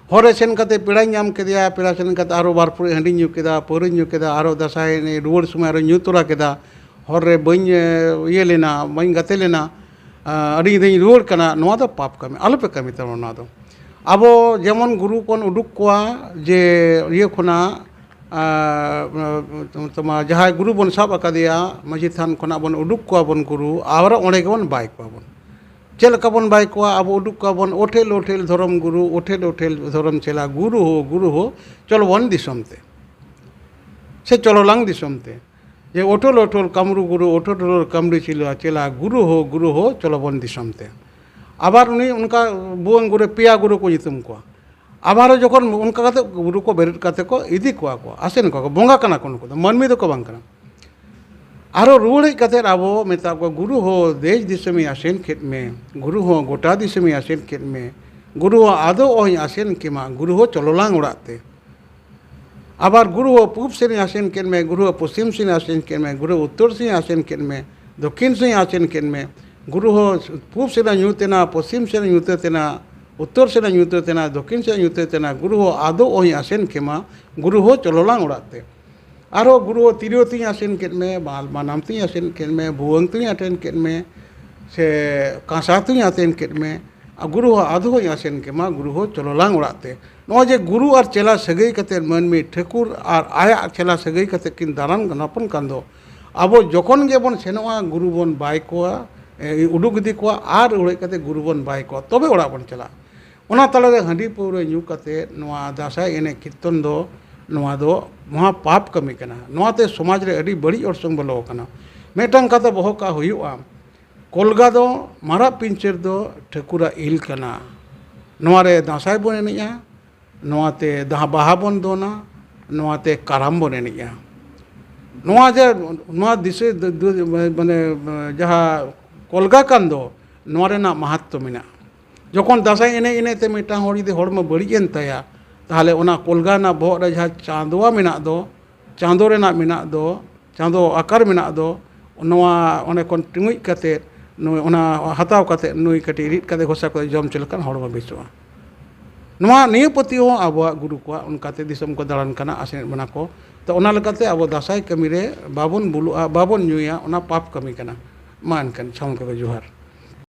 ᱦᱚᱨ ᱨᱮ ᱥᱮᱱ ᱠᱟᱛᱮ ᱯᱮᱲᱟᱧ ᱧᱟᱢ ᱠᱮᱫᱮᱭᱟ, ᱯᱮᱲᱟ ᱥᱮᱱ ᱠᱟᱛᱮ ᱟᱨᱚ ᱵᱟᱨ ᱯᱷᱩᱲᱩᱜ ᱦᱟᱺᱰᱤᱧ ᱧᱩ ᱠᱮᱫᱟ, ᱯᱟᱹᱣᱨᱟᱹᱧ ᱧᱩ ᱠᱮᱫᱟ, ᱟᱨᱚ ᱫᱟᱸᱥᱟᱭ ᱮᱱᱮᱡ ᱨᱩᱣᱟᱹᱲ ᱥᱚᱢᱚᱭ ᱟᱨᱚᱧ ᱧᱩ ᱛᱚᱨᱟ ᱠᱮᱫᱟ, ᱦᱚᱨ ᱨᱮ ᱵᱟᱹᱧ, ᱮ, ᱤᱭᱟᱹ ᱞᱮᱱᱟ, ᱵᱟᱹᱧ ᱜᱟᱛᱮ ᱞᱮᱱᱟ᱾ ᱟᱹᱰᱤ ᱧᱤᱫᱟᱹᱧ ᱨᱩᱣᱟᱹᱲ ᱠᱟᱱᱟ, ᱱᱚᱣᱟ ᱫᱚ ᱯᱟᱯ ᱠᱟᱹᱢᱤ, ᱟᱞᱚᱯᱮ ᱠᱟᱹᱢᱤ ᱛᱟᱵᱚᱱᱟ ᱱᱚᱣᱟ ᱫᱚ᱾ ᱟᱵᱚ ᱡᱮᱢᱚᱱ ᱜᱩᱨᱩ ᱵᱚᱱ ᱩᱰᱩᱠ ᱠᱚᱣᱟ ᱡᱮ ᱤᱭᱟᱹ ᱠᱷᱚᱱᱟᱜ, ᱟᱨ, ᱛᱚᱢᱟ ᱡᱟᱦᱟᱸᱭ ᱜᱩᱨᱩ ᱵᱚᱱ ᱥᱟᱵ ᱟᱠᱟᱫᱮᱭᱟ, ᱢᱟᱹᱡᱷᱤ ᱛᱷᱟᱱ ᱠᱷᱚᱱᱟᱜ ᱵᱚᱱ ᱩᱰᱩᱠ ᱠᱚᱣᱟ ᱵᱚᱱ ᱜᱩᱨᱩ, ᱟᱨ ᱚᱸᱰᱮ ᱜᱮᱵᱚᱱ ᱵᱟᱭ ᱠᱚᱣᱟ ᱵᱚᱱ᱾ ᱪᱮᱫ ᱞᱮᱠᱟ ᱵᱚᱱ ᱵᱟᱭ ᱠᱚᱣᱟ? ᱟᱵᱚ ᱩᱰᱩᱠ ᱠᱚᱣᱟ ᱵᱚᱱ, "ᱳᱴᱷᱮᱞ ᱳᱴᱷᱮᱞ ᱫᱷᱚᱨᱚᱢ ᱜᱩᱨᱩ, ᱳᱴᱷᱮᱞ ᱳᱴᱷᱮᱞ ᱫᱷᱚᱨᱚᱢ ᱪᱮᱞᱟ, ᱜᱩᱨᱩ ᱦᱳ, ᱜᱩᱨᱩ ᱦᱳ, ᱪᱚᱞᱚ ᱵᱚᱱ ᱫᱤᱥᱚᱢ ᱛᱮ, ᱥᱮ ᱪᱚᱞᱚ ᱞᱟᱝ ᱫᱤᱥᱚᱢ ᱛᱮ᱾" ᱡᱮ, "ᱳᱴᱷᱳᱞ ᱳᱴᱷᱳᱞ ᱠᱟᱢᱨᱩ ᱜᱩᱨᱩ, ᱳᱴᱷᱳᱞ ᱳᱴᱷᱳᱞ ᱠᱟᱢᱨᱩ ᱪᱤᱞᱩᱣᱟ ᱪᱮᱞᱟ, ᱜᱩᱨᱩ ᱦᱳ, ᱜᱩᱨᱩ ᱦᱳ, ᱪᱚᱞᱚ ᱵᱚᱱ ᱫᱤᱥᱚᱢ ᱛᱮ᱾" ᱟᱵᱟᱨ ᱩᱱᱤ ᱚᱱᱠᱟ ᱵᱷᱩᱣᱟᱹᱝ ᱜᱩᱨᱩ ᱯᱮᱭᱟ ᱜᱩᱨᱩ ᱠᱚ ᱧᱩᱛᱩᱢ ᱠᱚᱣᱟ᱾ ᱟᱵᱟᱨ ᱡᱚᱠᱷᱚᱱ ᱚᱱᱠᱟ ᱠᱟᱛᱮ ᱜᱩᱨᱩ ᱠᱚ ᱵᱮᱨᱮᱫ ᱠᱟᱛᱮ ᱠᱚ ᱤᱫᱤ ᱠᱚᱣᱟ ᱠᱚ, ᱟᱥᱮᱱ ᱠᱚᱣᱟ ᱠᱚ, ᱵᱚᱸᱜᱟ ᱠᱟᱱᱟ ᱠᱚ ᱱᱩᱠᱩ ᱫᱚ, ᱢᱟᱹᱱᱢᱤ ᱫᱚᱠᱚ ᱵᱟᱝ ᱠᱟᱱᱟ᱾ ᱟᱨᱚ ᱨᱩᱣᱟᱹᱲ ᱦᱮᱡ ᱠᱟᱛᱮ ᱟᱵᱚ ᱢᱮᱛᱟ ᱠᱚᱣᱟ, "ᱜᱩᱨᱩ ᱦᱳ, ᱫᱮᱥ ᱫᱤᱥᱚᱢᱤᱧ ᱟᱥᱮᱱ ᱠᱮᱫ ᱢᱮ, ᱜᱩᱨᱩ ᱦᱳ, ᱜᱚᱴᱟ ᱫᱤᱥᱚᱢᱤᱧ ᱟᱥᱮᱱ ᱠᱮᱫ ᱢᱮ, ᱜᱩᱨᱩ ᱦᱳ, ᱟᱫᱚ ᱚᱦᱚᱧ ᱟᱥᱮᱱ ᱠᱮᱢᱟ, ᱜᱩᱨᱩ ᱦᱳ, ᱪᱚᱞᱚᱞᱟᱝ ᱚᱲᱟᱜ ᱛᱮ᱾" ᱟᱵᱟᱨ, "ᱜᱩᱨᱩ ᱦᱳ, ᱯᱩᱵ ᱥᱮᱱᱤᱧ ᱟᱥᱮᱱ ᱠᱮᱫ ᱢᱮ, ᱜᱩᱨᱩ ᱦᱳ, ᱯᱚᱥᱪᱤᱢ ᱥᱮᱱᱤᱧ ᱟᱥᱮᱱ ᱠᱮᱫ ᱢᱮ, ᱜᱩᱨᱩ ᱦᱳ, ᱩᱛᱛᱚᱨ ᱥᱮᱱᱤᱧ ᱟᱥᱮᱱ ᱠᱮᱫ ᱢᱮ, ᱫᱚᱠᱠᱷᱤᱱ ᱥᱮᱱᱤᱧ ᱟᱥᱮᱱ ᱠᱮᱫ ᱢᱮ, ᱜᱩᱨᱩ ᱦᱳ, ᱯᱩᱵ ᱥᱮᱱᱟᱜ ᱧᱩᱛ ᱮᱱᱟ, ᱯᱚᱥᱪᱤᱢ ᱥᱮᱱᱟᱜ ᱧᱩᱛᱟᱹᱛ ᱮᱱᱟ, ᱩᱛᱛᱚᱨ ᱥᱮᱱᱟᱜ ᱧᱩᱛᱟᱹᱛ ᱮᱱᱟ, ᱫᱚᱠᱠᱷᱤᱱ ᱥᱮᱱᱟᱜ ᱧᱩᱛᱟᱹᱛ ᱮᱱᱟ, ᱜᱩᱨᱩ ᱦᱳ, ᱟᱫᱚ ᱚᱦᱚᱧ ᱟᱥᱮᱱ ᱠᱮᱢᱟ, ᱜᱩᱨᱩ ᱦᱳ, ᱪᱚᱞᱚᱞᱟᱝ ᱚᱲᱟᱜ ᱛᱮ᱾" ᱟᱨᱦᱚᱸ, "ᱜᱩᱨᱩ ᱦᱳ, ᱛᱤᱨᱭᱳ ᱛᱤᱧ ᱟᱥᱮᱱ ᱠᱮᱫ ᱢᱮ, ᱵᱟᱱᱟᱢ ᱛᱤᱧ ᱟᱥᱮᱱ ᱠᱮᱫ ᱢᱮ, ᱵᱷᱩᱣᱟᱹᱝ ᱛᱤᱧ ᱟᱥᱮᱱ ᱠᱮᱫ ᱢᱮ, ᱥᱮ ᱠᱟᱸᱥᱟ ᱛᱤᱧ ᱟᱥᱮᱱ ᱠᱮᱫ ᱢᱮ, ᱟᱨ ᱜᱩᱨᱩ ᱦᱳ, ᱟᱫᱚ ᱦᱚᱧ ᱟᱥᱮᱱ ᱠᱮᱢᱟ, ᱜᱩᱨᱩ ᱦᱳ, ᱪᱚᱞᱚᱞᱟᱝ ᱚᱲᱟᱜ ᱛᱮ᱾" ᱱᱚᱜᱼᱚᱭ ᱡᱮ ᱜᱩᱨᱩ ᱟᱨ ᱪᱮᱞᱟ ᱥᱟᱹᱜᱟᱹᱭ ᱠᱟᱛᱮ, ᱢᱟᱹᱱᱢᱤ ᱴᱷᱟᱹᱠᱩᱨ ᱟᱨ ᱟᱭᱟᱜ ᱪᱮᱞᱟ ᱥᱟᱹᱜᱟᱹᱭ ᱠᱟᱛᱮ ᱠᱤᱱ ᱫᱟᱬᱟᱱ ᱠᱟᱱᱟ ᱦᱚᱯᱚᱱ ᱠᱟᱱ ᱫᱚ, ᱟᱵᱚ ᱡᱚᱠᱷᱚᱱ ᱜᱮᱵᱚᱱ ᱥᱮᱱᱚᱜᱼᱟ, ᱜᱩᱨᱩ ᱵᱚᱱ ᱵᱟᱭ ᱠᱚᱣᱟ, ᱮ, ᱩᱰᱩᱠ ᱤᱫᱤ ᱠᱚᱣᱟ ᱟᱨ ᱨᱩᱣᱟᱹᱲ ᱦᱮᱡ ᱠᱟᱛᱮ ᱜᱩᱨᱩ ᱵᱚᱱ ᱵᱟᱭ ᱠᱚᱣᱟ, ᱛᱚᱵᱮ ᱚᱲᱟᱜ ᱵᱚᱱ ᱪᱟᱞᱟᱜᱼᱟ᱾ ᱚᱱᱟ ᱛᱟᱞᱟᱨᱮ ᱦᱟᱺᱰᱤ ᱯᱟᱹᱣᱨᱟᱹ ᱧᱩ ᱠᱟᱛᱮ ᱱᱚᱣᱟ ᱫᱟᱸᱥᱟᱭ ᱮᱱᱮᱡ ᱠᱤᱨᱛᱚᱱ ᱫᱚ, ᱱᱚᱣᱟ ᱫᱚ ᱢᱚᱦᱟ ᱯᱟᱯ ᱠᱟᱹᱢᱤ ᱠᱟᱱᱟ᱾ ᱱᱚᱣᱟᱛᱮ ᱥᱚᱢᱟᱡᱽ ᱨᱮ ᱟᱹᱰᱤ ᱵᱟᱹᱲᱤᱡ ᱚᱨᱥᱚᱝ ᱵᱚᱞᱚ ᱟᱠᱟᱱᱟ᱾ ᱢᱤᱫᱴᱟᱝ ᱠᱟᱛᱷᱟ ᱵᱚᱦᱚᱜ ᱠᱟᱜ ᱦᱩᱭᱩᱜᱼᱟ, ᱠᱚᱞᱜᱟ ᱫᱚ ᱢᱟᱨᱟᱜ ᱯᱤᱧᱪᱟᱹᱨ ᱫᱚ ᱴᱷᱟᱹᱠᱩᱨᱟᱜ ᱤᱞ ᱠᱟᱱᱟ᱾ ᱱᱚᱣᱟ ᱨᱮ ᱫᱟᱸᱥᱟᱭ ᱵᱚᱱ ᱮᱱᱮᱡᱼᱟ, ᱱᱚᱣᱟᱛᱮ ᱫᱟᱦᱟ ᱵᱟᱦᱟ ᱵᱚᱱ ᱫᱚᱱᱟ, ᱱᱚᱣᱟᱛᱮ ᱠᱟᱨᱟᱢ ᱵᱚᱱ ᱮᱱᱮᱡᱼᱟ᱾ ᱱᱚᱣᱟ ᱡᱮ, ᱱᱚᱣᱟ ᱫᱤᱥᱟᱹ ᱫᱩ-, ᱫᱩ-, ᱢᱟᱱᱮ ᱡᱟᱦᱟᱸ ᱠᱚᱞᱜᱟ ᱠᱟᱱ ᱫᱚ, ᱱᱚᱣᱟ ᱨᱮᱱᱟᱜ ᱢᱟᱦᱟᱛᱛᱚ ᱢᱮᱱᱟᱜᱼᱟ᱾ ᱡᱚᱠᱷᱚᱱ ᱫᱟᱸᱥᱟᱭ ᱮᱱᱮᱡ ᱮᱱᱮᱡ ᱛᱮ ᱢᱤᱫᱴᱟᱝ ᱦᱚᱲ ᱡᱩᱫᱤ ᱦᱚᱲᱢᱚ ᱵᱟᱹᱲᱤᱡ ᱮᱱ ᱛᱟᱭᱟ, ᱛᱟᱦᱚᱞᱮ ᱚᱱᱟ ᱠᱚᱞᱜᱟ ᱨᱮᱱᱟᱜ ᱵᱚᱦᱚᱜ ᱨᱮ ᱡᱟᱦᱟᱸ ᱪᱟᱸᱫᱳᱣᱟ ᱢᱮᱱᱟᱜ ᱫᱚ, ᱪᱟᱸᱫᱳ ᱨᱮᱱᱟᱜ ᱢᱮᱱᱟᱜ ᱫᱚ, ᱪᱟᱸᱫᱳ ᱟᱠᱟᱨ ᱢᱮᱱᱟᱜ ᱫᱚ, ᱱᱚᱣᱟ ᱚᱸᱰᱮ ᱠᱷᱚᱱ ᱴᱤᱸᱜᱩᱡ ᱠᱟᱛᱮ, ᱱᱩᱭ ᱚᱱᱟ ᱦᱟᱛᱟᱣ ᱠᱟᱛᱮ, ᱱᱩᱭ ᱠᱟᱹᱴᱤᱡ ᱨᱤᱫ ᱠᱟᱛᱮ ᱜᱷᱚᱥᱟ ᱠᱟᱛᱮ ᱡᱚᱢ ᱦᱚᱪᱚ ᱞᱮᱠᱷᱟᱱ ᱦᱚᱲᱢᱚ ᱵᱮᱥᱚᱜᱼᱟ᱾ ᱱᱚᱣᱟ ᱱᱤᱭᱟᱹ ᱯᱟᱹᱛᱭᱟᱹᱣ ᱦᱚᱸ ᱟᱵᱚᱣᱟᱜ ᱜᱩᱨᱩ ᱠᱚᱣᱟᱜ, ᱚᱱᱠᱟᱛᱮ ᱫᱤᱥᱚᱢ ᱠᱚ ᱫᱟᱬᱟᱱ ᱠᱟᱱᱟ, ᱟᱥᱮᱱᱮᱫ ᱵᱚᱱᱟ ᱠᱚ᱾ ᱛᱚ, ᱚᱱᱟ ᱞᱮᱠᱟᱛᱮ ᱟᱵᱚ ᱫᱟᱸᱥᱟᱭ ᱠᱟᱹᱢᱤ ᱨᱮ ᱵᱟᱵᱚᱱ ᱵᱚᱞᱚᱜᱼᱟ, ᱵᱟᱵᱚᱱ ᱧᱩᱭᱟ, ᱚᱱᱟ ᱯᱟᱯ ᱠᱟᱹᱢᱤ ᱠᱟᱱᱟ᱾ ᱢᱟ ᱮᱱᱠᱷᱟᱱ ᱥᱟᱱᱟᱢ ᱠᱚᱜᱮ ᱡᱚᱦᱟᱨ᱾